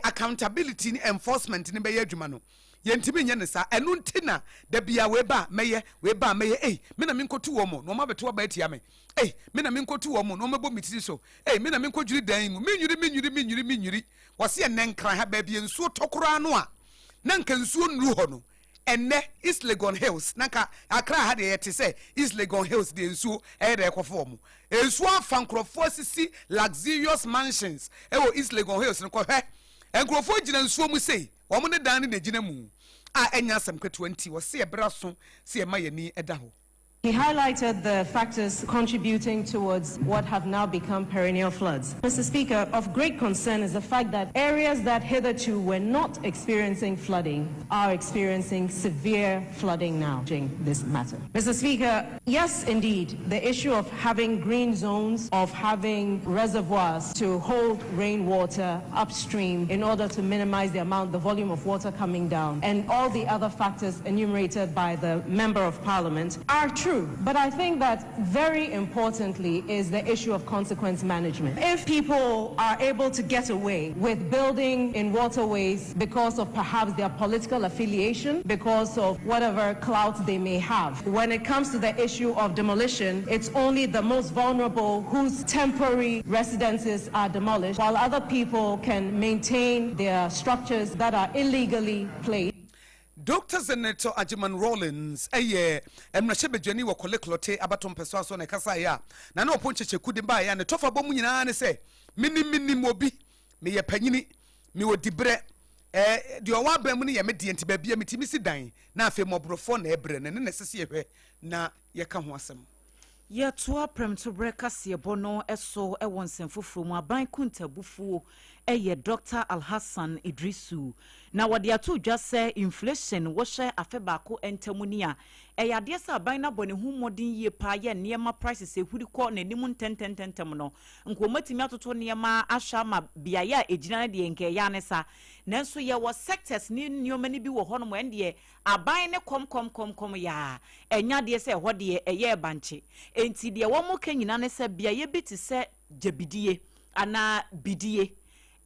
accountability ne enforcement no bɛyɛ adwuma no yɛntumi nyɛ no saa. Ɛno nti na da bia wei ba a mɛyɛ, wei ba a mɛyɛ, ei me na menkɔtu wɔn mo na wɔn abɛto aba atia me, ei me na menkɔtu wɔn mo na wɔn abɛbɔ me tiri so, ei me na menkɔdwiri dan yi mu, mennwiri mennwiri mennwiri mennwiri. Wɔse ɛnnɛ Nkran ha baabi a nsuo tɔ koraa no a na nka nsuo nnuru hɔ no, Ɛnnɛ East Legon Hills, na nka Accra ha deɛ yɛte sɛ East Legon Hills deɛ nsuo ɛyɛ dɛ ɛkɔfa wɔn. Nsuo afa nkurɔfoɔ asisi luxurious mansions ɛwɔ East Legon Hills no kɔhwɛ. Nkurɔfoɔ gyina nsuo mu sei, wɔn ne dan no na ɛgyina mu a ɛnyɛ asɛm ketewa nti wɔse ɛberɛ aso sɛ yɛma yɛn ani da hɔ. He highlighted the factors contributing towards what have now become perennial floods. Mr. Speaker, of great concern is the fact that areas that hitherto were not experiencing flooding are experiencing severe flooding now. This matter. Mr. Speaker, yes, indeed, the issue of having green zones, of having reservoirs to hold rainwater upstream in order to minimize the amount, the volume of water coming down, and all the other factors enumerated by the Member of Parliament are true. But I think that very importantly is the issue of consequence management. If people are able to get away with building in waterways because of perhaps their political affiliation, because of whatever clout they may have, when it comes to the issue of demolition, it's only the most vulnerable whose temporary residences are demolished, while other people can maintain their structures that are illegally placed. Dɔkta Zanetor Agyeman Rawlings yɛ mmarahyɛbadwani wɔ Korle Klottey abatoɔ mpɛsoa so na ɛkasaeɛ a Nana Oppong Kyekyeku de baeɛ a ne tɔfabɔ mu nyinaa ne sɛ, Menim menim obi, meyɛ panyini, mewɔ diberɛ, eh, deɛ ɔwɔ aban mu no yɛ me deɛ nti baabi a metumi si dan na afei mmɔborɔfoɔ na ɛbrɛ no, ɛno na ɛsɛ sɛ yɛhwɛ na yɛka ho asɛm. Yɛtoa prɛmtoberɛ kaseɛbɔ no so wɔ nsɛm foforɔ mu. Aban kuntabufuo yɛ Dɔkta Alhassan Iddrisu na wɔde ato dwa sɛ inflation wohyɛ afe baako ntam ni a, ɛyɛ adeɛ sɛ aban no abɔ ne ho mmɔden yie paa yɛ nneɛma prices ɛhuri kɔ n'anim ntɛntɛntɛntɛm no nka wɔatumi atoto nneɛma ahwɛ ama beaeɛ a ɛgyina no deɛ nka ɛyɛ ara ne sa. Nanso yɛwɔ sectors ne nneɛma no bi wɔ hɔnom ɛndeɛ Aban ne kɔm kɔm kɔm kɔm yaa, ɛnyɛ adeɛ sɛ ɛhɔ deɛ ɛyɛɛ bankye. Enti deɛ wɔka nyinaa ne sɛ beaeɛ bi te sɛ gyabidie anaa bidie,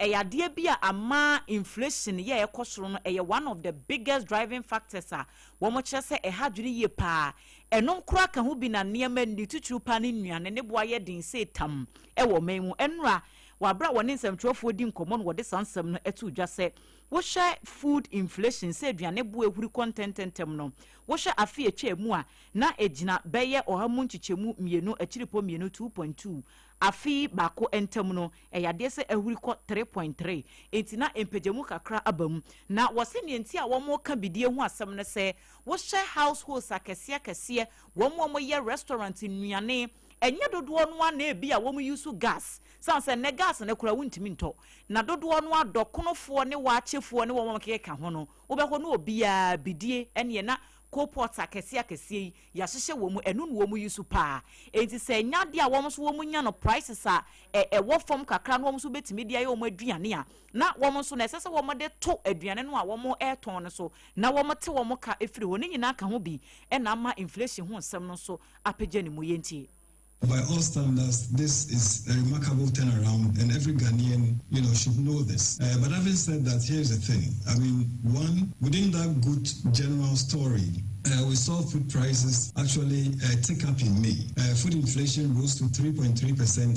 ɛyɛ adeɛ bi a ama inflation yɛ a ɛkɔ soro no, ɛyɛ one of the biggest driving factors a wɔkyerɛ sɛ ɛha adwene yie pa ara. Ɛno koraa ka ho bi na nneɛma ne titiriw pa ara ne nnuane ne bo ayɛ den sei tam wɔ ɔman mu. Nnora, wɔ aberɛ a wɔne nsɛmtwerɛfoɔ di nkɔmmɔ no wɔde saa nsɛm no too dwa sɛ Wohwɛ food inflation, sɛ aduane bo ahuri kɔ ntɛntɛntɛm no, wohwɛ afe a etwaa mu a, na egyina bɛyɛ ɔha mu nkyekyɛmu mmienu akyiripɔ mmienu, 2.2. Afe yi baako ntam no, ɛyɛ adeɛ sɛ ahuri kɔ 3.3. Enti na mpagyamu kakra aba mu. Na wɔse nea enti a wɔreka bidie ho asɛm ne sɛ, wohwɛ households akɛseɛ akɛseɛ, wɔn a wɔyɛ restaurant nnuane, Ɛnyɛ dodoɔ no ara na ebia wɔn use gas, sane sɛ nnɛ gas no koraa wontumi ntɔ, na dodoɔ no ara dɔkonofoɔ ne waakyefoɔ ne wɔn a wɔkeka ho no, wobɛhɔ no obiara bidie ɛneɛ na coal pots akɛseɛ akɛseɛ yi yɛahyehyɛ wɔ mu, ɛno na wɔn use paa. Enti sɛ ɛnyɛ adeɛ a wɔn nso wɔn nya no prices a ɛwɔ fam kakra na wɔn nso bɛtumi de ayɛ wɔn aduane a, na wɔn nso no ɛsɛ sɛ wɔn de to aduane no a wɔn retɔn no so na wɔn te wɔn ka firi hɔ. Ne nyinaa ka ho bi na ama inflation ho nsɛm no nso apagya ne mu. Yɛntie. By all standards, this is a remarkable turnaround, and every Ghanaian, you know, should know this. Uh, but having said that, here's the thing. I mean, one, within that good general story, uh, we saw food prices actually uh, tick up in May. Uh, food inflation rose to 3.3%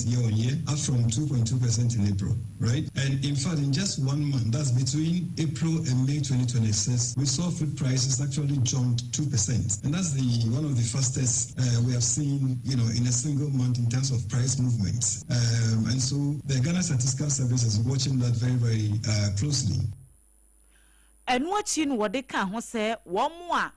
year on year, up from 2.2% in April, right? And in fact, in just one month, that's between April and May 2026, we saw food prices actually jumped 2%. And that's the one of the fastest uh, we have seen, you know, in a single month in terms of price movements. Um, and so the Ghana Statistical Service is watching that very, very uh, closely. Ɛno akyi no wɔde kaa ho sɛ wɔn a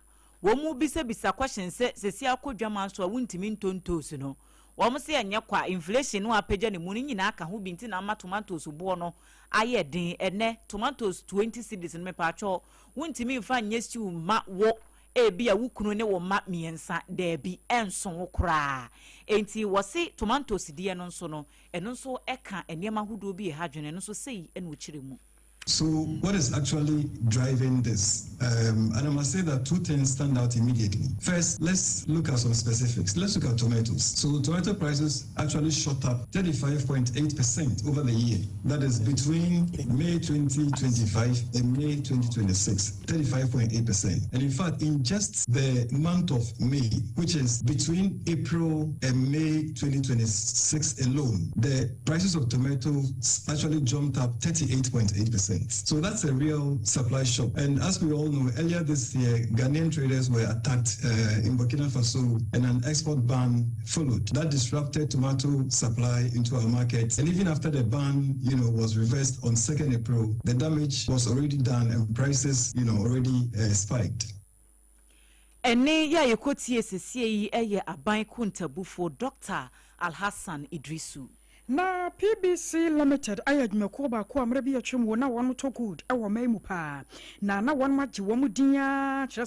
wɔn bisabisa question sɛ sɛsi akɔ dwama so a wontumi ntɔ ntoosi no, wɔn sɛ ɛnyɛ kwa, inflation no apagya ne mu no nyinaa ka ho bi nti na ama tomatoes boɔ no ayɛ den. Ɛnɛ tomatoes 20 cedis no, mepatwɔ, wontumi mfa nyɛ stew mma wo ebi a wo kunu ne wo mma mmiɛnsa, daabi, ɛnso wo koraa. Enti wɔse tomatoes deɛ no nso no, ɛno nso ɛka nneɛma ahodoɔ bi ɛha dwene no nso sei ɛna ɔkyerɛ mu. So, what is actually driving this? And I must say that two things stand out immediately. First, let's look at some specifics. Let's look at tomatoes. So, tomato prices actually shot up 35.8% over the year. That is between May 2025 and May 2026. 35.8%. And in fact, in just the month of May, which is between April and May 2026 alone, the prices of tomatoes actually jumped up 38.8%. So that's a real supply shock. And as we all know, earlier this year, Ghanaian traders were attacked in Burkina Faso and an export ban followed. That disrupted tomato supply into our market. And even after the ban was reversed on 2nd April, the damage was already done and prices already spiked. Ɛne yɛ a yɛkɔtie sesie yi yɛ aban kontabufoɔ Dr Alhassan Idrisu. Na PBC Limited ayɛ adwumakuo baako a mmerɛ bi atwam wɔ na wɔn tɔ gold wɔ ɔman mu paa na wɔn agye wɔn din ara, kyerɛ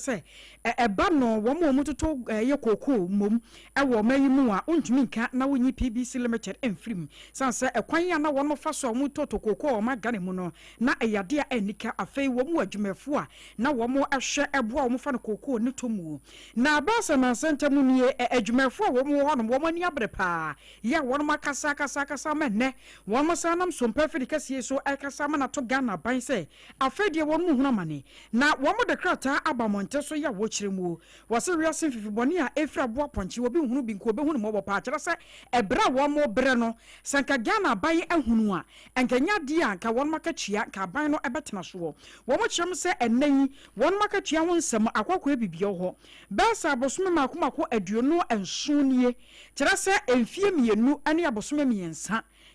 sɛ ɛba no wɔn a wɔn totɔ ɛyɛ kookoo mmom wɔ ɔman yi mu a, wontumi nka na wonyi PBC Limited mfiri mu, san sɛ ɛkwan a na wɔn fa so a wɔn tɔtɔ kookoo wɔ ɔman Ghana mu no na ɛyɛ adeɛ a ɛnika. Afei wɔn mu adwumayɛfoɔ a na wɔn hwɛ ɛboa wɔn fa no kookoo ne tɔ mu na abɛɛsɛ nansa ntam nie, adwumayɛfoɔ a wɔn wɔ hɔnom wɔn ani abere paa yɛ a wɔn akasa akasa akasa ama nnɛ wɔn san nam sompa afiri kɛseɛ so ɛkasa ama nato Ghana ban sɛ afei deɛ wɔn mu hunu amane na wɔn de krataa aba mmɔnten so yɛ a wɔkyerɛ mu. Wɔsɛ wiase mfifibɔne a ɛfiri aboa pɔnkye obi nhunu bi nko obɛhunu mmɔbɔ paa, kyerɛ sɛ ɛberɛ a wɔn brɛ no, sɛ nka Ghana aban ahunu a, nka nyɛ adeɛ a nka wɔn akatua nka aban no ɛbɛtena soɔ. Wɔn kyerɛ mu sɛ ɛnnɛ yi wɔn akatua ho nsɛm akɔkɔɛ bibia wɔ hɔ bɛɛ sɛ abosome mako mako 27 nie, kyerɛ sɛ mfie 2 ne abosome 3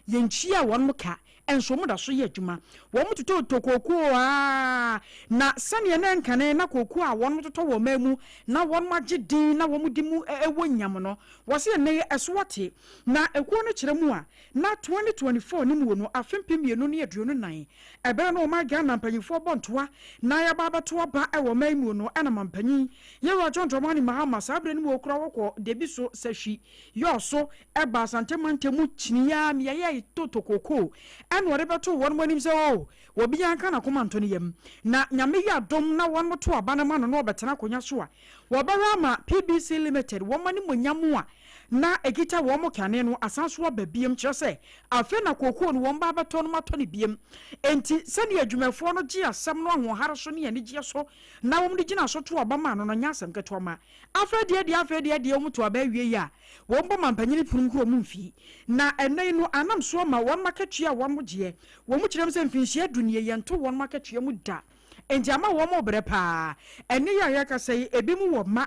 yɛnkyia wɔn ka, nso wɔn da so yɛ adwuma. Wɔn totɔtɔ kookoo aa na sɛneɛ na nkane na kookoo a wɔn totɔ wɔ ɔman mu na wɔn agye din na wɔn di mu ɛwɔ nyam no, wɔsi ɛnɛ yi ɛso ate. Na ekuo no kyerɛ mu a, na 2024 ne mu no, afe 2024, ɛbɛrɛ no ɔman Ghana mpanyinfoɔ bɔ ntoa na yɛaba abɛto aba ɛwɔ ɔman mu no, ɛna mampanyin Yɛwura John Dramani Mahama saa abere no mu okura wɔkɔ debi so sɛhwi yɔɔso ɛba Asante mantam mu kyiniya mmeaeɛ a toto kookoo, ɛna ɔde bɛto wɔn anim sɛ o obi anka n'akoma nto ne yam na Nyame yɛ adom na wɔn to aba no ma no na ɔbɛtena akonnwa so a, wɔbɛhwɛ ama PBC Limited wɔn animonyam a na ekita wɔn kane no asan so aba biem, kyerɛ sɛ afei na kookoo no wɔn ba abɛtɔ no matɔ no biem. Enti sɛnea adwumayɛfoɔ no gye asɛm no ahoɔhare so ne anigyeɛ so na wɔn de gyina so to aba ma no no nyɛ asɛm ketewa ma. Afei deɛ wɔn to aba awie yi a, wɔn bɔ mampanyini pono kuro mu mfii na ɛnɛ yi no anam so ama wɔn akatua a wɔn gyeɛ. Wɔn kyerɛ mu sɛ mfinhyia 10 nie yɛnto wɔn akatua mu da, enti ama wɔn brɛ paa. Ɛnɛ yi a yɛkasa yi, ebi mu wɔ mma,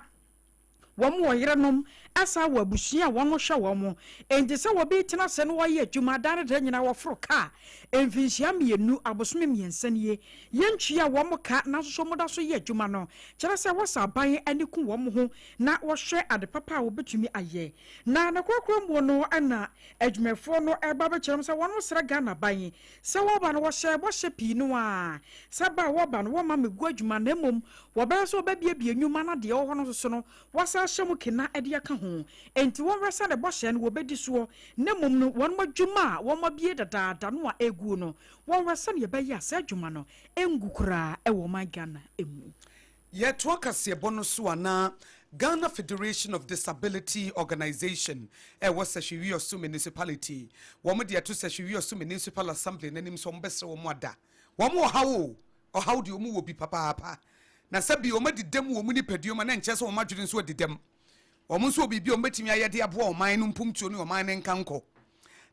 wɔn wɔ yerenom, ɛsa wɔ abusua a wɔn hwɛ wɔn. Enti sɛ wɔbi tena ase na wɔyɛ adwuma dan ne da nyinaa, wɔforo kaa mfinhyia 2 abosome 3 nie yɛntua wɔn ka, nanso so wɔn da so yɛ adwuma no, kyerɛ sɛ wɔsa aban ani ku wɔn ho na wɔhwɛ ade papa a wɔbɛtumi ayɛ. Na ne korokoro mu no, ɛna adwumayɛfoɔ no ɛba bɛkyerɛ mu sɛ wɔn srɛ Ghana ban sɛ wɔba no, wɔhyɛ bɔhyɛ pii no a sɛ ba a wɔba no, wɔma megu adwuma, na mmom wɔbɛyɛ sɛ wɔbɛbiebie nnwuma no deɛ ɛwɔ hɔ no nso so no, wɔasa ahyɛ mu kena de aka ho. Enti wɔnhwɛ sɛ ne bɔhyɛ no wɔbɛdi soɔ, na mmom no wɔn adwuma a wɔn abie dadaada no a ɛguo no, wɔnhwɛ sɛdeɛ ɛbɛyɛ a saa adwuma no ɛngu koraa ɛwɔ ɔman Ghana mu. Yɛtoa kaseɛbɔ no so anaa Ghana Federation of Disability Organisation ɛwɔ Sefwi Municipality, wɔn de ɛto Sefwi Municipal Assembly n'anim sɛ wɔn bɛsrɛ wɔn ada wɔn ɔhaw o, ɔhaw deɛ wɔn wɔ bi papaapa, na sɛ bi wɔn adi dɛm wɔ wɔn nipadua mu a, na nkyɛn sɛ wɔn adwene nso adi dɛm. Wɔn nso wɔ biribi a wɔn bɛtumi ayɛ de aboa ɔman no mpomtuo ne ɔman no nkankɔ.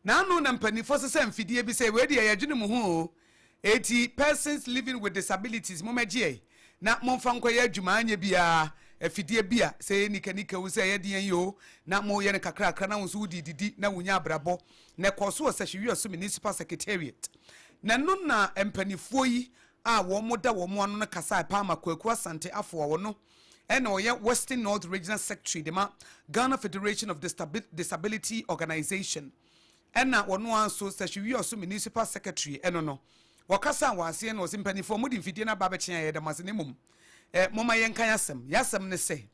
N'ano na mpanimfoɔ sesa mfidie bi sɛ wei deɛ yɛdwene mo ho o, eti persons living with disabilities, mo mɛgye na momfa nkɔyɛ adwuma. Anyɛ biara afidie bi a sɛ ɛyɛ nikanika o, sɛ ɛyɛ deɛn yi o, na moyɛ no kakrakra na wo nso wodi didi na wonya abrabɔ. Na ɛkɔɔ so wɔ Sefwi Wiawso Municipal Secretariat, na ɛno na mpanimfoɔ yi. a wɔn da wɔn ano no kasae paa ma Kwaku Asante Afo a ɔno ɛna ɔyɛ Western North Regional Secretary de ma Ghana Federation of Disability Organization ɛna ɔno ara nso Sɛhwiwiɔso Municipal Secretary ɛno no wɔkasa wɔ aseɛ na ɔse mpanimfoɔ mode mfidie no aba abɛkyea yɛda mo ase na mmom eh, momma yɛnka yɛasɛm. Yɛasɛm ne sɛ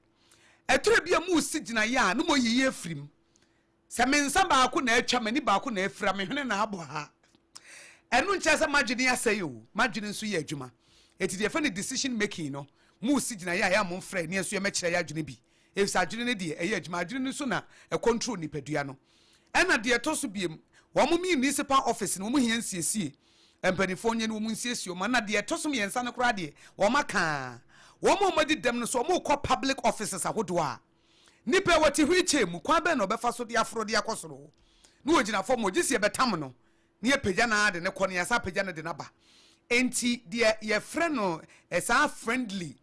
ɛtwerɛ bi a moresi gyinaeɛ a na moayiyi afiri mu. Sɛ me nsa baako na atwa, m'ani baako na afira, me hwene na abɔ ha. Ɛno nkyerɛ sɛ m'adwene asɛe o, m'adwene nso yɛ adwuma. Enti deɛ yɛfrɛ no decision making no, moresi gyinaeɛ a ɛyɛ a momfrɛ ne yɛn nso yɛmmɛkyerɛ yɛn adwene bi. Efisɛ adwene no deɛ, ɛyɛ adwuma. Adwene no nso na ɛcontrol nipadua no. Ɛna deɛ ɛtɔ so biom, wɔn municipal office no, wɔn hia nsiesie. Mpanimfoɔ nyɛ no wɔn nsiesie wɔn. Ɛna deɛ ɛtɔ so mmiɛnsa no koraa deɛ, wɔn aka. Wɔn a wɔadi dɛm no nso, wɔrekɔ public offices ahodoɔ a, Nipa yi ɔte wheelchair mu, kwan bɛn na ɔbɛfa so de aforo de akɔ soro? Na ɔgyina fam hɔ, gye sɛ yɛbɛtam no na yɛapagya no ara de no kɔ na yɛasan apagya no de no aba. Enti deɛ yɛfrɛ no saa friendly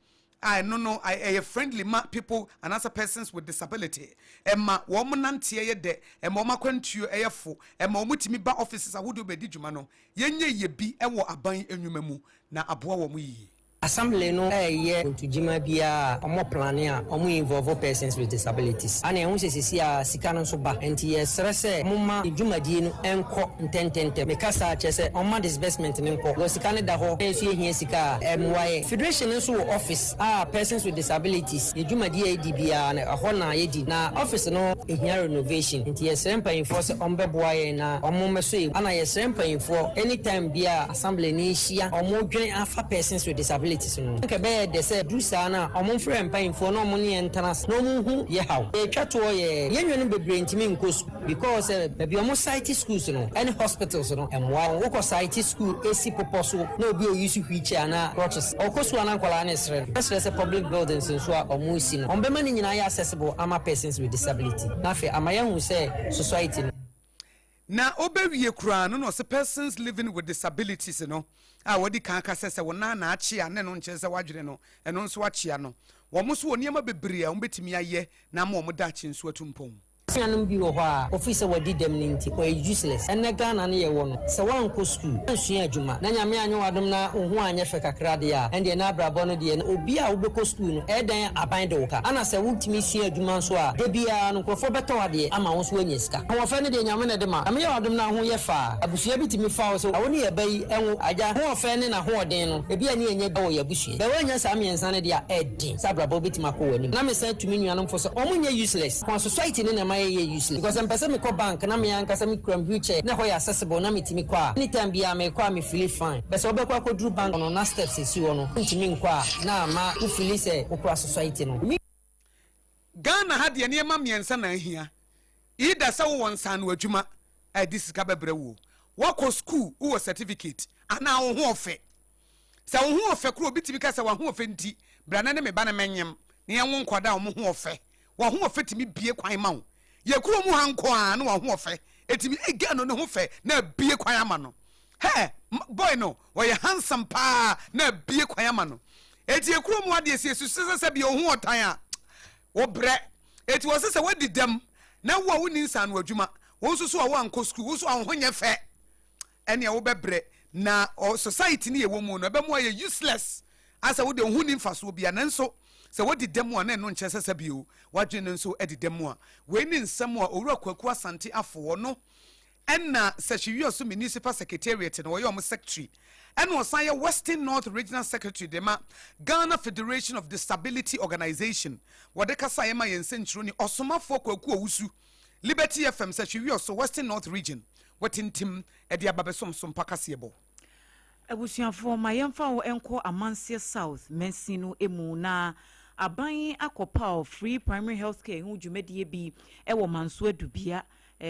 a ɛno no ɛyɛ friendly ma people anaasɛ persons with disability. Ɛma wɔn nanteɛ yɛ dɛ, ɛma wɔn akwantuo yɛ fo, ɛma wɔtumi ba offices ahodoɔ bɛdi dwuma no. Yɛnyɛ yɛ bi wɔ aban nnwuma mu na aboa wɔn yie. Assembly no reyɛ ntogyima biara a ɔmo plane a ɔmo involve persons with disabilities. Ana yɛhu sɛ sisi a sika no nso ba nti yɛsrɛ sɛ ɔmo ma dwumadie no nkɔ ntɛntɛntɛm. Me kasa a kyerɛ sɛ ɔmo ma disbursement no nkɔ because sika no da hɔ na yɛn nso yɛhia sika a ɛmmoa yɛn. Federation no nso wɔ office a persons with disabilities yɛ dwumadie a yɛdi biara no ɛhɔ na yɛdi na office no hia renovation nti yɛsrɛ mpanyinfoɔ sɛ ɔmo bɛboa yɛn na ɔmo mmɛsɔ yɛn mu. Ana yɛsrɛ mpanyinfoɔ anytime biara a Assembly no rehyia ɔmo dwene afa persons with disabilities no. Anka ɛbɛyɛ dɛ sɛ ɛduru saa no a ɔmo mfrɛ mpanyinfoɔ na ɔmo ne yɛn ntena ase na ɔmo nhu yɛ haw. Yɛtwa toɔ yɛ yɛn nuanom bebree ntumi nkɔ sukuu because sɛ baabi a ɔmo site schools no ɛne hospitals no ɛmmoa wɔn. Wokɔ site school esi popɔ so na obi a ɔuse wheelchair anaa crutches ɔkɔ sukuu a na nkwadaa no resere no. Mɛsrɛ sɛ public buildings nso a ɔmo resi no ɔmo bɛma ne nyinaa ayɛ accessible ama persons with disability na afei ama yɛahu sɛ society no. Na obewie koraa no na ɔse persons living with disabilities no a wadi kan aka sɛ sɛ wo nan na akyea ne no nkyerɛ sɛ w'adwene no ɛno nso akyea no, wɔn nso wɔ nneɛma bebree a wɔbɛtumi ayɛ na ama wɔn daakye nso atu mpɔn. Nuanom bi wɔ hɔ a ofiri sɛ wadi dɛm no nti ɔyɛ useless. Ɛnnɛ Ghana no yɛwɔ no, sɛ woankɔ sukuu, woansua adwuma, na Nyame anyɛ wo adom na wo ho anyɛ fɛ kakra deɛ a, ɛndeɛ na abrabɔ no deɛ obi a wobɛkɔ sukuu no, ɛyɛ dɛn a aban de wo ka. Ana sɛ wotumi sua adwuma nso a, da biara no nkurɔfoɔ bɛtɔ wo adeɛ ama wo nso woanya sika. Ahoɔfɛ no deɛ Nyame na ɛde ma. Nyame yɛ wo adom na ho yɛ fɛ a, abusua bi tumi fa wo sɛ wo ne yɛ ba yi nwo. Agya, ahoɔfɛ ne n'ahoɔden no, ebia ne yɛnya bi wɔ yɛn abusua. Bɛ woannya saa mmiɛnsa no deɛ a, ɛden sɛ abrabɔ bɛtumi akɔ w'anim. Na mesan tu me nuanom fo sɛ wɔn nyɛ useless. Kwan society no na ɛma yɛyɛ useless. Because mpɛ sɛ mekɔ bank na me ankasa me kura me wheelchair na ɛhɔ yɛ accessible na metumi kɔ a, anytime biara mekɔ a me feeli fine. Bɛ sɛ wobɛkɔ akɔduru bank no na steps esi hɔ no, wontumi nkɔ a, na ama wo feeli sɛ wokura society no. Me. Ghana ha deɛ nneɛma mmiɛnsa na ahia, either sɛ wowɔ nsaano adwuma a ɛde sika bɛbrɛ wo, woakɔ school wowɔ certificate anaa wo ho ɔfɛ. Sɛ wo ho ɔfɛ koraa obi tumi ka sɛ w'ahoɔfɛ nti bra na ne me ba no mɛnyem na yɛnwo nkwadaa a wɔn ho ɔfɛ. W'ahoɔfɛ tumi bue kwan ma wo. Yɛ kuro mu ha nko ara na w'ahoɔfɛ ɛtumi, ei girl no ne ho fɛ na abue kwan ama no. Hɛ boy no ɔyɛ handsome paa na abue kwan ama no. Enti yɛ kuro mu ha deɛ sɛ yɛsusu sɛ sɛbi wo ho ɔtan a wobrɛ. Enti wɔse sɛ woadi dɛm na wo a wonni nsaano adwuma, wo nso so a woankɔ sukuu, wo nso a wo ho nyɛ fɛ, ɛneɛ wobɛbrɛ na society no yɛwɔ mu no ɛbɛma woayɛ useless asɛ wode wo ho nni mfasoɔ bia. Nanso sɛ woadi dɛm a na ɛno nkyerɛ sɛ sɛbio w'adwene no nso adi dɛm a. Wei ne nsɛm a Owura Kwaku Asante Afoɔ no ɛna Sɛhwi-Wiawso Municipal Secretariat no ɔyɛ wɔn secretary ɛna ɔsan yɛ Western North Regional Secretary de ma Ghana Federation of Disability Organization. Wɔde kasaeɛ ma yɛn nsɛnkyerɛwni Ɔsomafoɔ Kwaku Owusu, Liberty FM, Sɛhwi-Wiawso, Western North Region. Wɔatintim de aba bɛsom so mpa kaseɛbɔ. Abusuafoɔ, ma yɛmfa wo nkɔ Amanseɛ South mansin no mu na aban akɔpaw Free Primary Health Care ho dwumadie bi wɔ Manso Adubia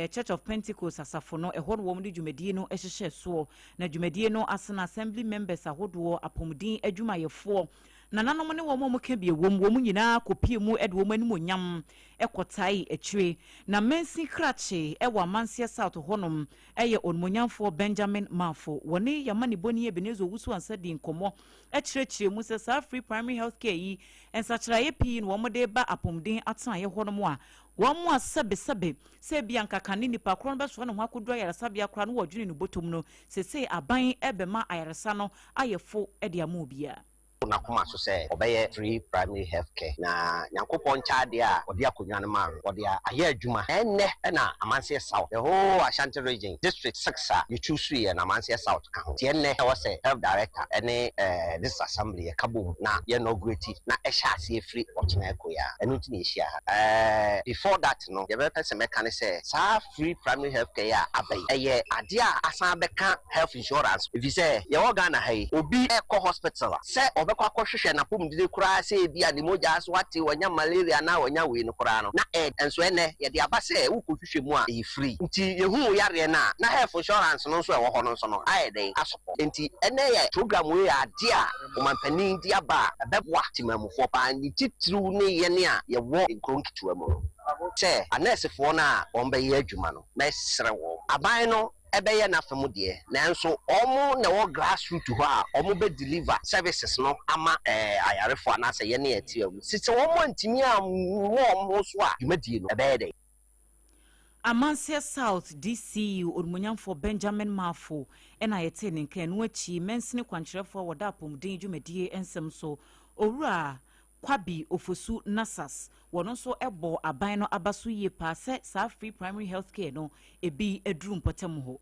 Church of Pentecost asafo no, ɛhɔ na wɔde dwumadie no hyehyɛɛ soɔ. Na dwumadie no ase no, Assembly members ahodoɔ, apɔmuden adwumayɛfoɔ, Nananom ne wɔn a wɔka bi wom, wɔn nyinaa kɔpue mu de wɔn animuonyam kɔtae akyire. Na mansin krakye wɔ Amanseɛ South hɔnom yɛ Onimuonyamfoɔ Benjamin Marfo. Wɔne Yamanibɔni Ebenezer Owusu Ansah dii nkɔmmɔ kyerɛkyerɛɛ mu sɛ saa Free Primary Health Care yi, nsakyeraeɛ pii na wɔde reba apɔmuden atenaeɛ hɔnom a wɔn a sɛbesɛbe sɛ ebia anka kane nipa korɔ no bɛsoa ne ho akɔduru ayaresabea koraa na wɔdwene ne bɔtɔm no, seesei aban rebɛma ayaresa no ayɛ fo de ama obiara. N'akoma so sɛ ɔbɛyɛ free primary health care na Nyankopɔn nkyɛ adeɛ a ɔde akonwa no maa no ɔde ayɛ adwuma na ɛnnɛ na Amanseɛ South the whole Ashanti region district 6 a yɛ choose yɛ no Amanseɛ South ka ho nti ɛnnɛ ɛwɔ sɛ health director ɛne district assembly yɛka bom na yɛ inaugurate na ɛhyɛ aseɛ firi ɔkyena ɛkɔ yi a ɛno nti na yɛhyia ha before that no deɛ mɛpɛ sɛ mɛka ne sɛ saa free primary health care yi a aba yi ɛyɛ adeɛ a asan abɛka health insurance efisɛ yɛwɔ Ghana ha yi obi ɛkɔ hospital a sɛ ɔbɛkɔ akɔhwehwɛ n'apɔmuden koraa sɛ ebi a ne mogya so ate, wanya malaria anaa wanya wei no koraa no na ɛ nso ɛnnɛ yɛde aba sɛ wokɔhwehwɛ mu a ɛyɛ free nti yɛhu wo yareɛ no a na health insurance no nso a ɛwɔ hɔ no nso no ayɛ dɛn asopɔ nti ɛnnɛ yɛ program wei yɛ adeɛ a ɔmanpanin de aba a ɛbɛboa temanmufoɔ paa ne titiriw ne yɛn a yɛwɔ nkuro nketewa mu no sɛ anɛɛsefoɔ no a wɔbɛyɛ adwuma no mɛsrɛ wɔn aban no ɛbɛyɛ n'afa mu deɛ nanso wɔn na ɛwɔ grass root hɔ a wɔn bɛ deliver services no ama ayarefoɔ anaasɛ yɛn ne yɛte mu sisi wɔn antumi ammɔ wɔn ho so a dwumadie no ɛbɛyɛ dɛ. Amanseɛ South DCE Onimuonyamfoɔ Benjamin Marfo na yɛtee ne nka. Ɛno akyi, mansini kwankyerɛfoɔ a wɔda apɔmuden dwumadie nsɛm so, Owura Kwabi Ofosu Nasas, wɔno nso bɔɔ aban no aba so yie paa sɛ saa free primary health care no ebi aduru mpɔtam hɔ.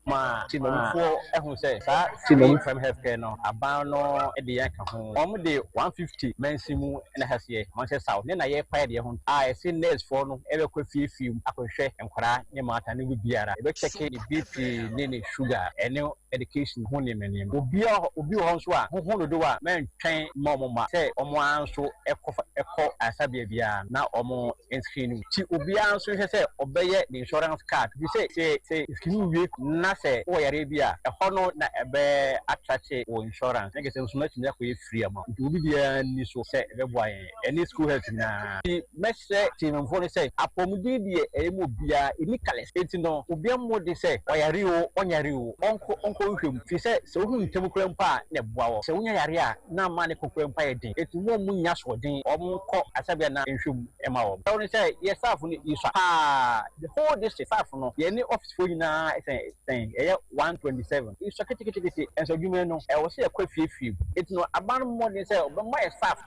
Ma Temamufoɔ ahu sɛ saa free primary health care no aban no de yɛn aka ho. Wɔn de 150 mansin mu na ɛhyɛ aseɛ, Manhyia South ne na yɛrepae deɛ ho a ɛse nurse foɔ no bɛkɔ fie fie mu akɔhwehwɛ nkwadaa ne mmaatan no biara. Yɛbɛkyɛke ne BP ne ne sugar ɛne education ho nneɛma nneɛma. Obiara obi wɔ hɔ nso a ho ho dodow a mɛntwɛn mma wɔn mma sɛ wɔn ara nso kɔ kɔ ayaresabea biara na wɔn screen wo. Nti obiara nso nhwɛ sɛ ɔbɛyɛ ne insurance card efisɛ sɛ sɛ screen wo wie na sɛ wowɔ yareɛ bi a ɛhɔ no na ɛbɛ attract wo insurance na kyerɛ sɛ nso no atumi akɔyɛ free ama wo. Nti obi biara nni so sɛ ɛbɛboa yɛn ɛne school health nyinaa. Nti mɛsrɛ temamufoɔ no sɛ apɔmuden deɛ ɛyɛ ma obiara ɛnni colours nti no obiara mmɔ mmɔden sɛ ɔyare oo ɔnyare oo ɔnkɔ ɔnkɔ nhwɛ mu firi sɛ sɛ wohu ntɛm koraa mpo a na ɛboa wɔ sɛ wonya yare a na ama ne kokoram mpo ayɛ den. Enti wɔn mu nnya asoɔden, wɔnkɔ asabea na nhwɛ mu mma wɔn. Ɛwɔ ne sɛ yɛ staff no yɛsua paa. The whole district staff no, yɛne office foɔ nyinaa sɛn sɛn, yɛyɛ 127. Yɛsua ketekete nso adwuma no, ɛwɔ sɛ yɛkɔ afie afie mu. Enti no aban no mmɔden sɛ wɔbɛma yɛ staff.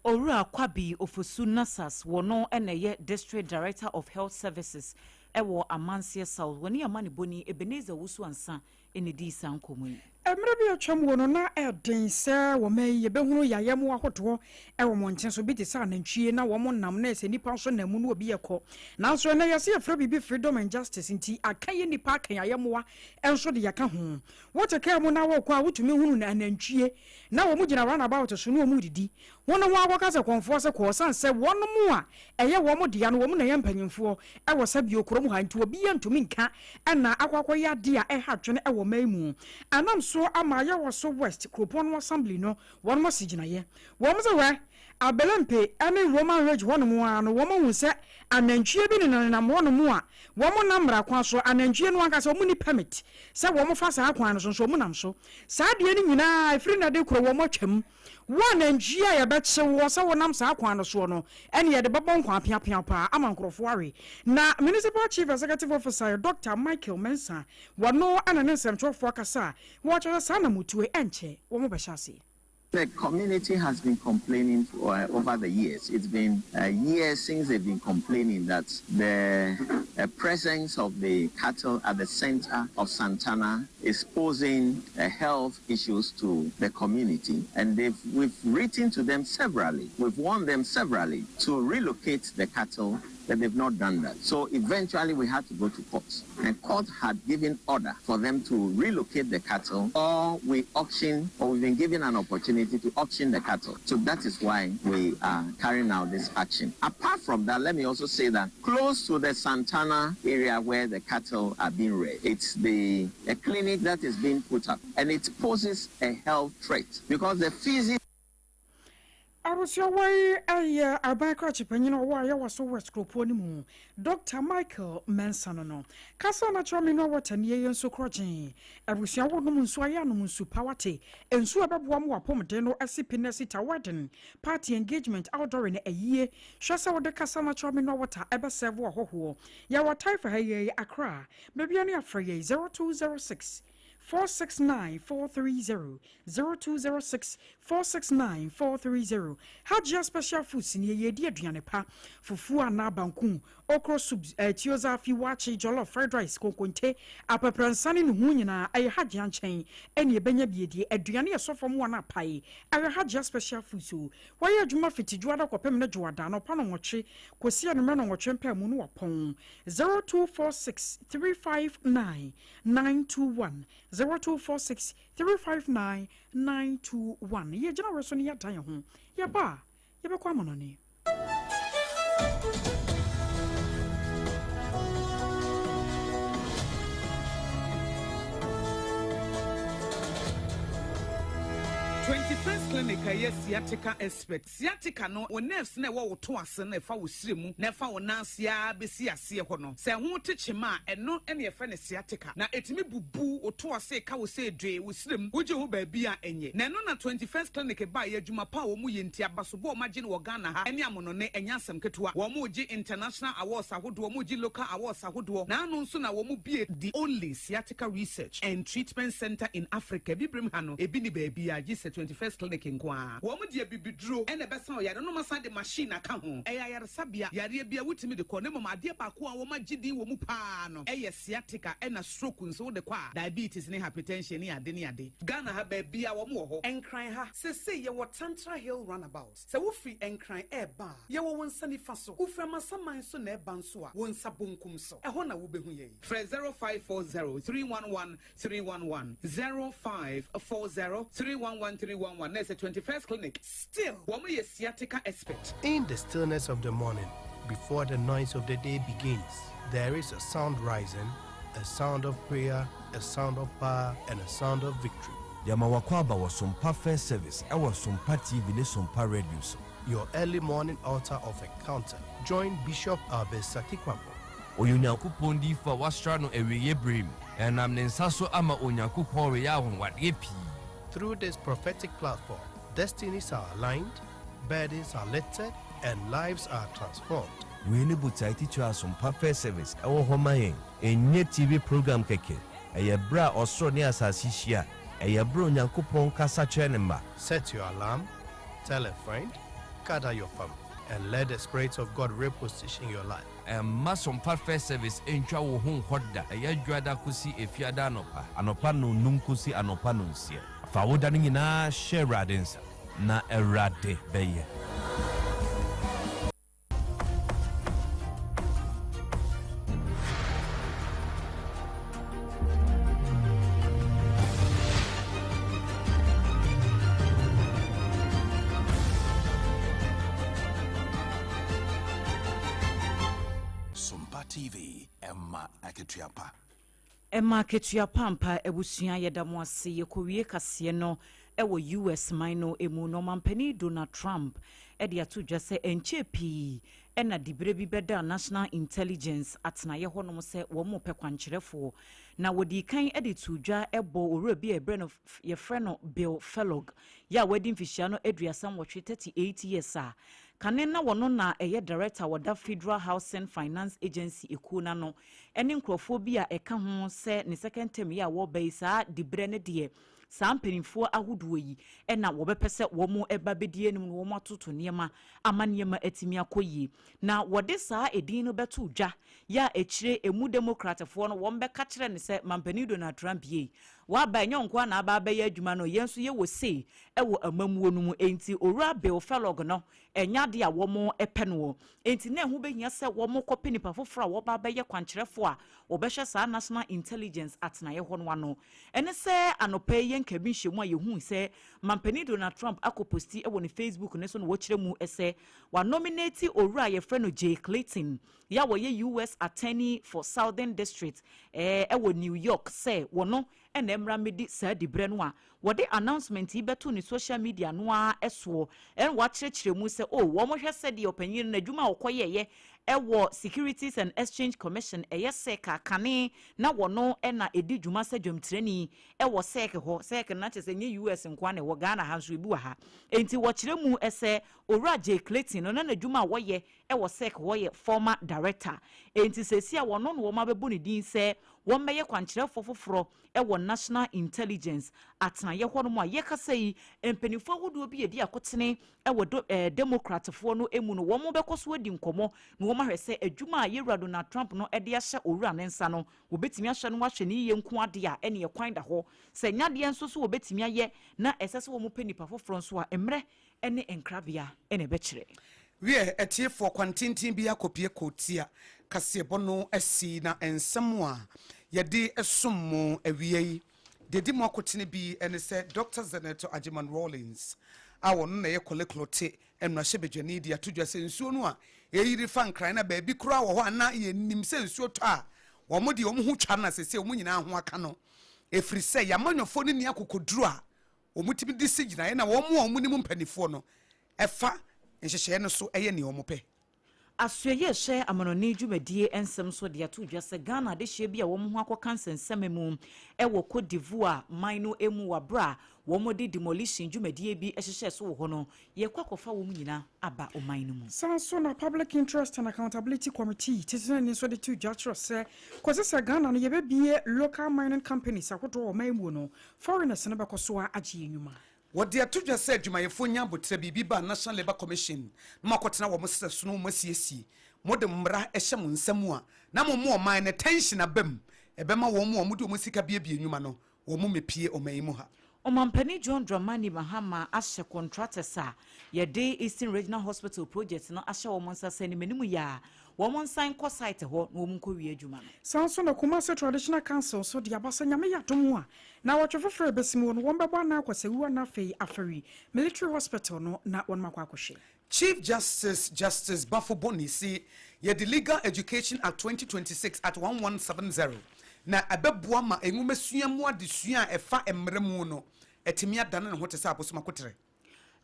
Owura Kwabi Ofosu Nasas, wɔno na ɛyɛ District Director of Health Services wɔ Amanseɛ South, wɔne amanebɔni Ebenezer Owusu Ansah na edii saa nkɔmmɔ yi. Mmerɛ bi a atwam wɔ no, na ɛyɛ den sɛ wɔ man yi yɛbɛhunu yayɛmmoa ahodoɔ wɔ mmɔnten so, bi te sɛ anantwie na wɔn nam na ɛsɛ nnipa nso nam mu na obi ɛkɔ. Nanso ɛnnɛ yɛse yɛfrɛ biribi freedom and justice nti aka yɛ nnipa aka yayɛmmoa nso de yɛka ho. Wote kaa mu na worekɔ a wotumi hunu anantwie na wɔn gyina round about so na wɔn redidi. Wɔn ho akɔka sɛ kɔmfoɔ se kɔ ɔsan sɛ wɔn a ɛyɛ wɔn dea no wɔn na ɛyɛ mpanyinfoɔ wɔ sɛbio kurom ha nti obiara ntumi nka na akɔ akɔyɛ adeɛ a ɛha adwene wɔ ɔman mu. Ɛnam so ama Ayawaso West kuropɔn no assembly no wɔn asi gyinaeɛ. Wɔn se hwɛ Abelempe ne Roman Ridge hɔnom ara no wɔn ahu sɛ anantwie bi nenanenam hɔnom a wɔn nam mmara kwan so, anantwie no ankasa wɔn nni permit sɛ wɔn fa saa kwan no so nso wɔn nam so. Saa adeɛ no nyinaa ɛfiri nnɛ de korɔ wɔn atwam. Wo anantwie a yɛbɛkye woɔ sɛ wonam saa kwan no soɔ no, ɛne yɛde bɛbɔ nkwa apeapea paa ama nkurɔfoɔ awe. Na Municipal Chief Executive Officer yɛ Dɔkta Michael Mensah, wɔno na ne nsɛmtwerɛfoɔ akasa a wɔkyerɛ sɛ saa anamotuo yi ɛnkyɛ wɔn bɛhyɛ aseɛ. The community has been complaining for, over the years. It's been years since they've been complaining that the presence of the cattle at the center of Santana is posing health issues to the community. And they've, we've written to them severally, we've warned them severally to relocate the cattle. But they've not done that. So eventually we had to go to court. And court had given order for them to relocate the cattle or we auction, or we've been given an opportunity to auction the cattle. So that is why we are carrying out this action. Apart from that, let me also say that close to the Santana area where the cattle are being reared, it's the a clinic that is being put up, and it poses a health threat because the feces Abusua wei yɛ aban krakye panyin a ɔwɔ Ayawaso West kuropɔn no mu, Dɔkta Michael Mensah no no. Kasa na kyerɛ me no wɔ tanie yɛ nso korɔgyen. Abusua wo nom nsu ayɛ anom nsu pa wate. Nsu a ɛbɛboa mo apɔmuden no asi pi na asi ta wedding, party engagement, outdooring ne ayie. Hwɛ sɛ wode kasa na kyerɛ me no water ɛbɛsɛve ahɔhoɔ. Yɛwɔ Taifa ha yi Accra. Baabi ne afrɛ yɛ 0206 469 430 0206 469 430. Hajia Special Foods ni yɛdi aduane pa, fufuo anaa banku, okro soup, tuo zaafi, waakye, jollof, fried rice, konkonte, aprapransa ne ne ho nyinaa ɛyɛ Hajia nkyɛn ɛne ɛbɛnya biedie. Aduane yɛ sɔfo mu ana apae ɛyɛ Hajia Special Foods o. Wɔyɛ adwuma fiti dwoada kɔpem ne dwoada anɔpa no 8 kɔsi anwummerɛ no 8 mpɛ mu no wɔpɔn. 0246 359 921, 0246 359 921. Yɛgyina wɔ so no yɛda yɛn ho yɛba a yɛbɛkɔ amanɔne. 21st Clinic a ɛyɛ sciatica expert. Sciatica no, wo nerves na ɛwɔ wo to ase na ɛfa wo sire mu na ɛfa wo nan ase ara bɛsi aseɛ hɔ no, sɛ ɛho te kyema a, ɛno na yɛfrɛ no sciatica. Na ɛtumi bubu wo to ase ka wo sɛ dwee wo sire mu, wogye ho baabi a ɛnyɛ. Na ɛno na 21st Clinic baeɛ, adwuma pa a wɔn yɛ nti, abasobɔ a wɔagye no wɔ Ghana ha ne amonɔne, ɛnyɛ asɛm ketewa. Wɔn regye international awards ahodoɔ, wɔn regye local awards ahodoɔ. Na ano nso na wɔn bue the only sciatica research and treatment center in Africa. Bibirem ha no, ebi ni baabi a gye sɛ 21st Clinic nko ara. Wɔn de abibiduro ɛna ɛbɛsa ɔyare no, ma san de machine aka ho. Ɛyɛ ayaresabea, yareɛ bi a wotumi de kɔ. Ne mmom adeɛ baako a wɔn agye din wɔ mu paa no ɛyɛ sciatica ɛna stroke nso wode kɔ a, diabetes ne hypertension ne ade ne ade. Ghana ha baabi a wɔn wɔ hɔ. Nkran ha, sese yɛwɔ Tantra Hill roundabout. Sɛ wofiri Nkran ɛɛba a, yɛwɔ wɔn nsa nifa so. Wofiri Amasaman nso na ɛba nso a, wɔn nsa bonkum so. Ɛhɔ na wobɛhu yɛn. Frɛ 0540 311 311, 0540 311 311. Na ɛsɛ 21st Clinic. Still, wɔn yɛ sciatica expert. In the stillness of the morning, before the noise of the day begins, there is a sound rising, a sound of prayer, a sound of power, and a sound of victory. Yɛma wakɔ aba wɔ Sompa First Service ɛwɔ Sompa TV ne Sompa Radio so. Your early morning altar of encounter. Join Bishop Albert Sakikwampo. Ɔyɛ Onyankopɔn diifo a wasra no awieeɛ berɛ mu. Ɛnam ne nsa so ama Onyankopɔn reyɛ ahonwadeɛ pii. Through this prophetic platform, destinies are aligned, burdens are lifted, and lives are transformed. Wei ne botae titiri a Sompa First Service ɛwɔ hɔ ma yɛn. Ɛnyɛ TV program kɛkɛ. Ɛyɛ berɛ a ɔsoro ne asase hyia. Ɛyɛ berɛ a Onyankopɔn kasa kyerɛ ne mma. Set your alarm, tell a friend, gather your family, and let the Spirit of God reposition your life. Ɛmma Sompa First Service ntwa wo ho nkɔ da. Ɛyɛ dwoada kɔsi efiada anɔpa. Anɔpa 5 kɔsi anɔpa 6. Fa wo da no nyinaa hyɛ Awurade nsa, na Awurade bɛyɛ. Sompa TV, ɛma akatua pa. Ɛma akatua pampa. Abusua, yɛda mo ase. Yɛkɔwie kaseɛ no ɛwɔ US man no emu na ɔmampanin Donald Trump ɛde ato dwa sɛ ɛnkyɛ pii ɛna dibere bi bɛda National Intelligence atenaeɛ hɔnom sɛ wɔn mo pɛ kwankyerɛfoɔ, na wɔdi kan de to dwa ɛbɔ owura bi a yɛbrɛ no yɛfrɛ no Bill Kellogg yɛ a wadi mfihyia no 38, 38 years, a kane na wɔno na ɛyɛ director wɔda Federal Housing Finance Agency ekuo n'ano ɛne nkurɔfoɔ bi a ɛka ho sɛ ne second term yi a wɔreba yi, saa diberɛ no deɛ saa mpanimfoɔ ahodoɔ yi ɛna wɔbɛpɛ sɛ wɔn ɛba bɛdi anim na wɔn atoto nneɛma ama nneɛma atumi akɔ yie. Na wɔde saa edin no bɛto dwa yɛ a akyire emu Democratfoɔ no wɔn bɛka kyerɛ ne sɛ mampanin Donald Trump yie. W'aba, ɛnyɛ wo nko ara na aba abɛyɛ adwuma no, yɛn nso yɛwɔ say wɔ amammuo no mu. Enti Owura Bill Felog no, ɛnyɛ adeɛ a wɔpɛ noɔ. Enti na ɛho bɛhia sɛ wɔkɔpɛ nipa foforɔ a wɔba abɛyɛ kwankyerɛfoɔ a wɔbɛhwɛ saa National Intelligence atenaeɛ hɔ no ano. Ɛne sɛ anɔpa yi yɛn nkabi nhyiamu a yɛhui sɛ Mampanin Donald Trump akɔ posti wɔ ne Facebook no so na wɔkyerɛ mu sɛ wanominati owura a yɛfrɛ no Jay Clayton yɛ a wɔyɛ US Attorney for Southern District wɔ New York sɛ wɔno na ɛmmra mmɛdi saa diberɛ no a wɔde announcement yi bɛtoo ne social media no ara soɔ na wakyerɛkyerɛ mu sɛ oh wɔn hwɛ sɛdeɛ ɔpanyin no n'adwuma a ɔkɔyɛeɛ wɔ Securities and Exchange Commission ɛyɛ sec a kane na wɔno na ɛdi dwuma sɛ dwamtirani wɔ sec hɔ. Sec no na kyerɛ sɛ ɛnyɛ US nkoa na ɛwɔ, Ghana ha nso ebi wɔ ha. Enti wɔkyerɛ mu sɛ Owura Jay Clayton no na n'adwuma a wɔyɛ wɔ sec hɔ yɛ former director. Enti seesei a wɔno na wɔabɛbɔ ne din sɛ wɔmmɛyɛ kwankyerɛfoɔ foforɔ wɔ National Intelligence atenaeɛ hɔnom a yɛkasa yi, mpanimfoɔ ahodoɔ bi a ɛdi akotene wɔ do eh, Democratfoɔ no mu no, wɔbɛkɔ so adi nkɔmmɔ na wɔahwɛ sɛ adwuma a Yɛwura Donald Trump no de ahyɛ Owura no nsa no, wɔbɛtumi ahwɛ no ahwɛ no yie nko adeɛ a, ɛneɛ kwan da hɔ. Sɛ ɛnyɛ adeɛ nso so wɔbɛtumi ayɛ na ɛsɛ sɛ wɔpɛ nnipa foforɔ nso a, mmerɛ ne nkrabea na ɛbɛkyerɛ. Wiɛ, atiefoɔ, kwantenten bi akɔpue kootia kaseɛbɔ no asi na nsɛm a yɛde som mo awia yi, deɛ ɛdi mu akotene bi ne sɛ Dɔkta Zanetor Agyeman Rawlings a ɔno na ɛyɛ Korle Klottey mmarahyɛbadwani de ato dwa sɛ nsuo no a ɛreyiri fa Nkran na baabi koraa wɔ hɔ a na yɛnnim sɛ nsuo tɔ a wɔn deɛ wɔn ho twa no na seesei wɔn nyinaa ho aka no ɛfiri sɛ yɛn amanyɔfoɔ no nni akokoduro a wɔtumi de si gyinaeɛ na wɔn a wɔnim mpanimfoɔ no fa nhyehyɛeɛ no so yɛ nea wɔpɛ. Asoɛeɛ rehwɛ amanɔne dwumadie nsɛm so de ato dwa sɛ Ghana adehyeɛ bi a wɔn ho akɔka nsɛnsɛmma mu wɔ Cote d'Ivoire man no mu wɔ aberɛ a wɔde demolition dwumadie bi hyehyɛɛ so wɔ hɔ no, yɛrekɔ akɔfa wɔn nyina aba ɔman no mu. Saa nso na Public Interest and Accountability Committee titenani nso de too dwa kyerɛ sɛ kɔsi sɛ Ghana no yɛbɛbue local mining companies ahodoɔ wɔ ɔman mu no, Foreigners no bɛkɔ so ara agye yɛn nnwuma. Wɔde ato dwa sɛ adwumayɛfoɔ nya aboterɛ biribi ba National Labour Commission na moakɔtena wɔn serɛ so na wɔasiesie mo de mmara hyɛ mo nsa mu a na mo mo ɔman no tension aba mu ɛbɛma wɔn a wɔde wɔn sika biebie nnwuma no wɔn mmɛpie ɔman yi mu ha. Ɔmampanin John Dramani Mahama ahyɛ contractors a yɛde Eastern Regional Hospital project no ahyɛ wɔn nsa sɛ animanim yi ara wɔn nsan nkɔ site hɔ na wɔn nkɔwie adwuma no. Saa nso na Kumasi Traditional Council nso de aba sɛ Nyame yɛ adom a, Naawɔtwe foforɔ a ɛbɛsi mu no, wɔbɛbɔ anan akɔ Sewua na afei Afari Military Hospital no na wɔnom akɔ akɔhwɛ. Chief Justice Justice Baffoe-Bonnie se yɛde Legal Education Act 2026 Act 1170 na ɛbɛboa ma nwomasua mu adesua a ɛfa mmara mu no atumi adane ne ho te sɛ abosom akoterɛ.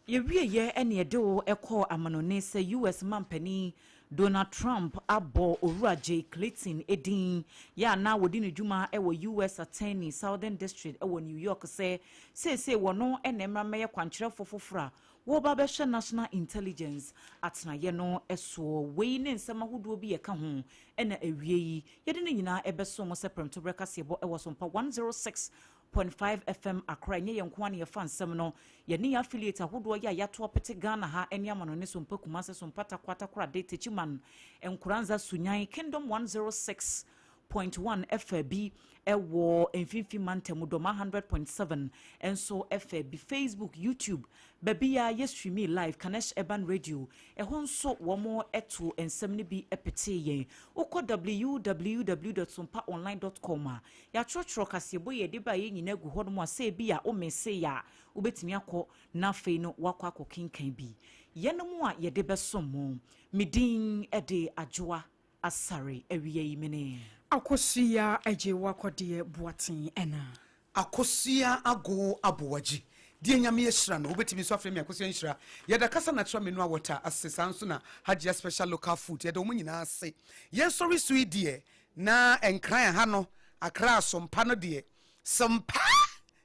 Yɛwieɛ na yɛde wo kɔɔ amanɔne sɛ US mampanin Donald Trump abɔ Owura Jay Clayton din yɛ a na wɔdi ne dwuma wɔ US Attorney Southern District wɔ New York sɛ seesei wɔno na mmra mmɛyɛ kwankyerɛfoɔ foforɔ a wɔreba abɛhwɛ National Intelligence atenaeɛ no soɔ. Wei ne nsɛm ahodoɔ bi a ɛka ho na awie yi yɛde ne nyinaa ɛbɛso mo sɛ prɛmtoberɛ kaseɛbɔ wɔ Sompa 106 .5 FM Accra. Ɛnyɛ yɛn nko ara na yɛfa nsɛm no. Yɛne yɛn affiliate ahodoɔ yɛ a yɛato apete Ghana ha ne amanɔne Sompa Kumase, Sompa Tarkwa, Takoradi, Techiman, Nkoranza, Sunyani, Kingdom 106.1 ɛfa bi wɔ Mfimfini Mantam, Dɔma 100.7 nso ɛfa bi, Facebook, YouTube, baabi a yɛ streami live, Kanesh Urban Radio, ɛhɔ nso wɔn to nsɛm no bi petee yɛn. Wokɔ www dot sompaonline dot com a, Yɛatwerɛtwerɛ kaseɛbɔ yi a yɛde baeɛ nyinaa agu hɔnom a sɛ ebia wo mese a, wobɛtumi akɔ na afei no woakɔ akɔkenkan bi. Yɛnom a yɛde bɛsom mo. Me din de Adwoa Asare. Awia yi me ne. Akosua Agyewa Kɔdeɛ Boateng ɛna. Akosua Agow Aboagye Deɛ Nyame ahyira no wobɛtumi nso afrɛ me Akosua Nhyira. Yɛda Kasa Natural Mineral Water ase saa nso na Hajia Special Local Food yɛda wɔn nyinaa ase. Yɛn sɔre so yi deɛ Na Nkran ha no Accra Sompa no deɛ Sompa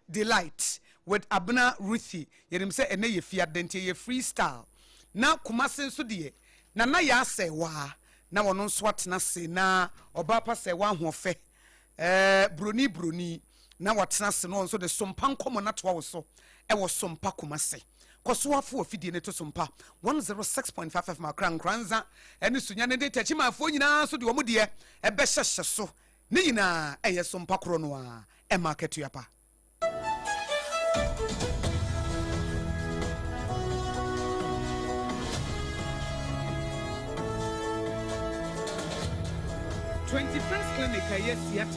Delight with Abena Ruthie yɛnim sɛ ɛnɛ yɛ fiada nti ɛyɛ free style. Na Kumasi nso deɛ Nana Yaa Sɛɛwaa na ɔno nso atena ase na ɔbaa pa Sɛɛwaa ahoɔfɛ ɛɛ broni broni na watena ase na ɔno nso de Sompa nkɔmmɔ no atoa wo so ɛwɔ Sompa Kumasi. Kɔ so ara fa w'afidie no to so mpa 106.5 FM Accra, Nkoranza ne Sunyani ne Techimanfoɔ nyinaa nso de wɔn deɛ ɛbɛhyɛhyɛ so. Ne nyinaa ɛyɛ so mpa korɔ no ara, ɛma akatua pa. 21st Clinic a ɛyɛ sciatic.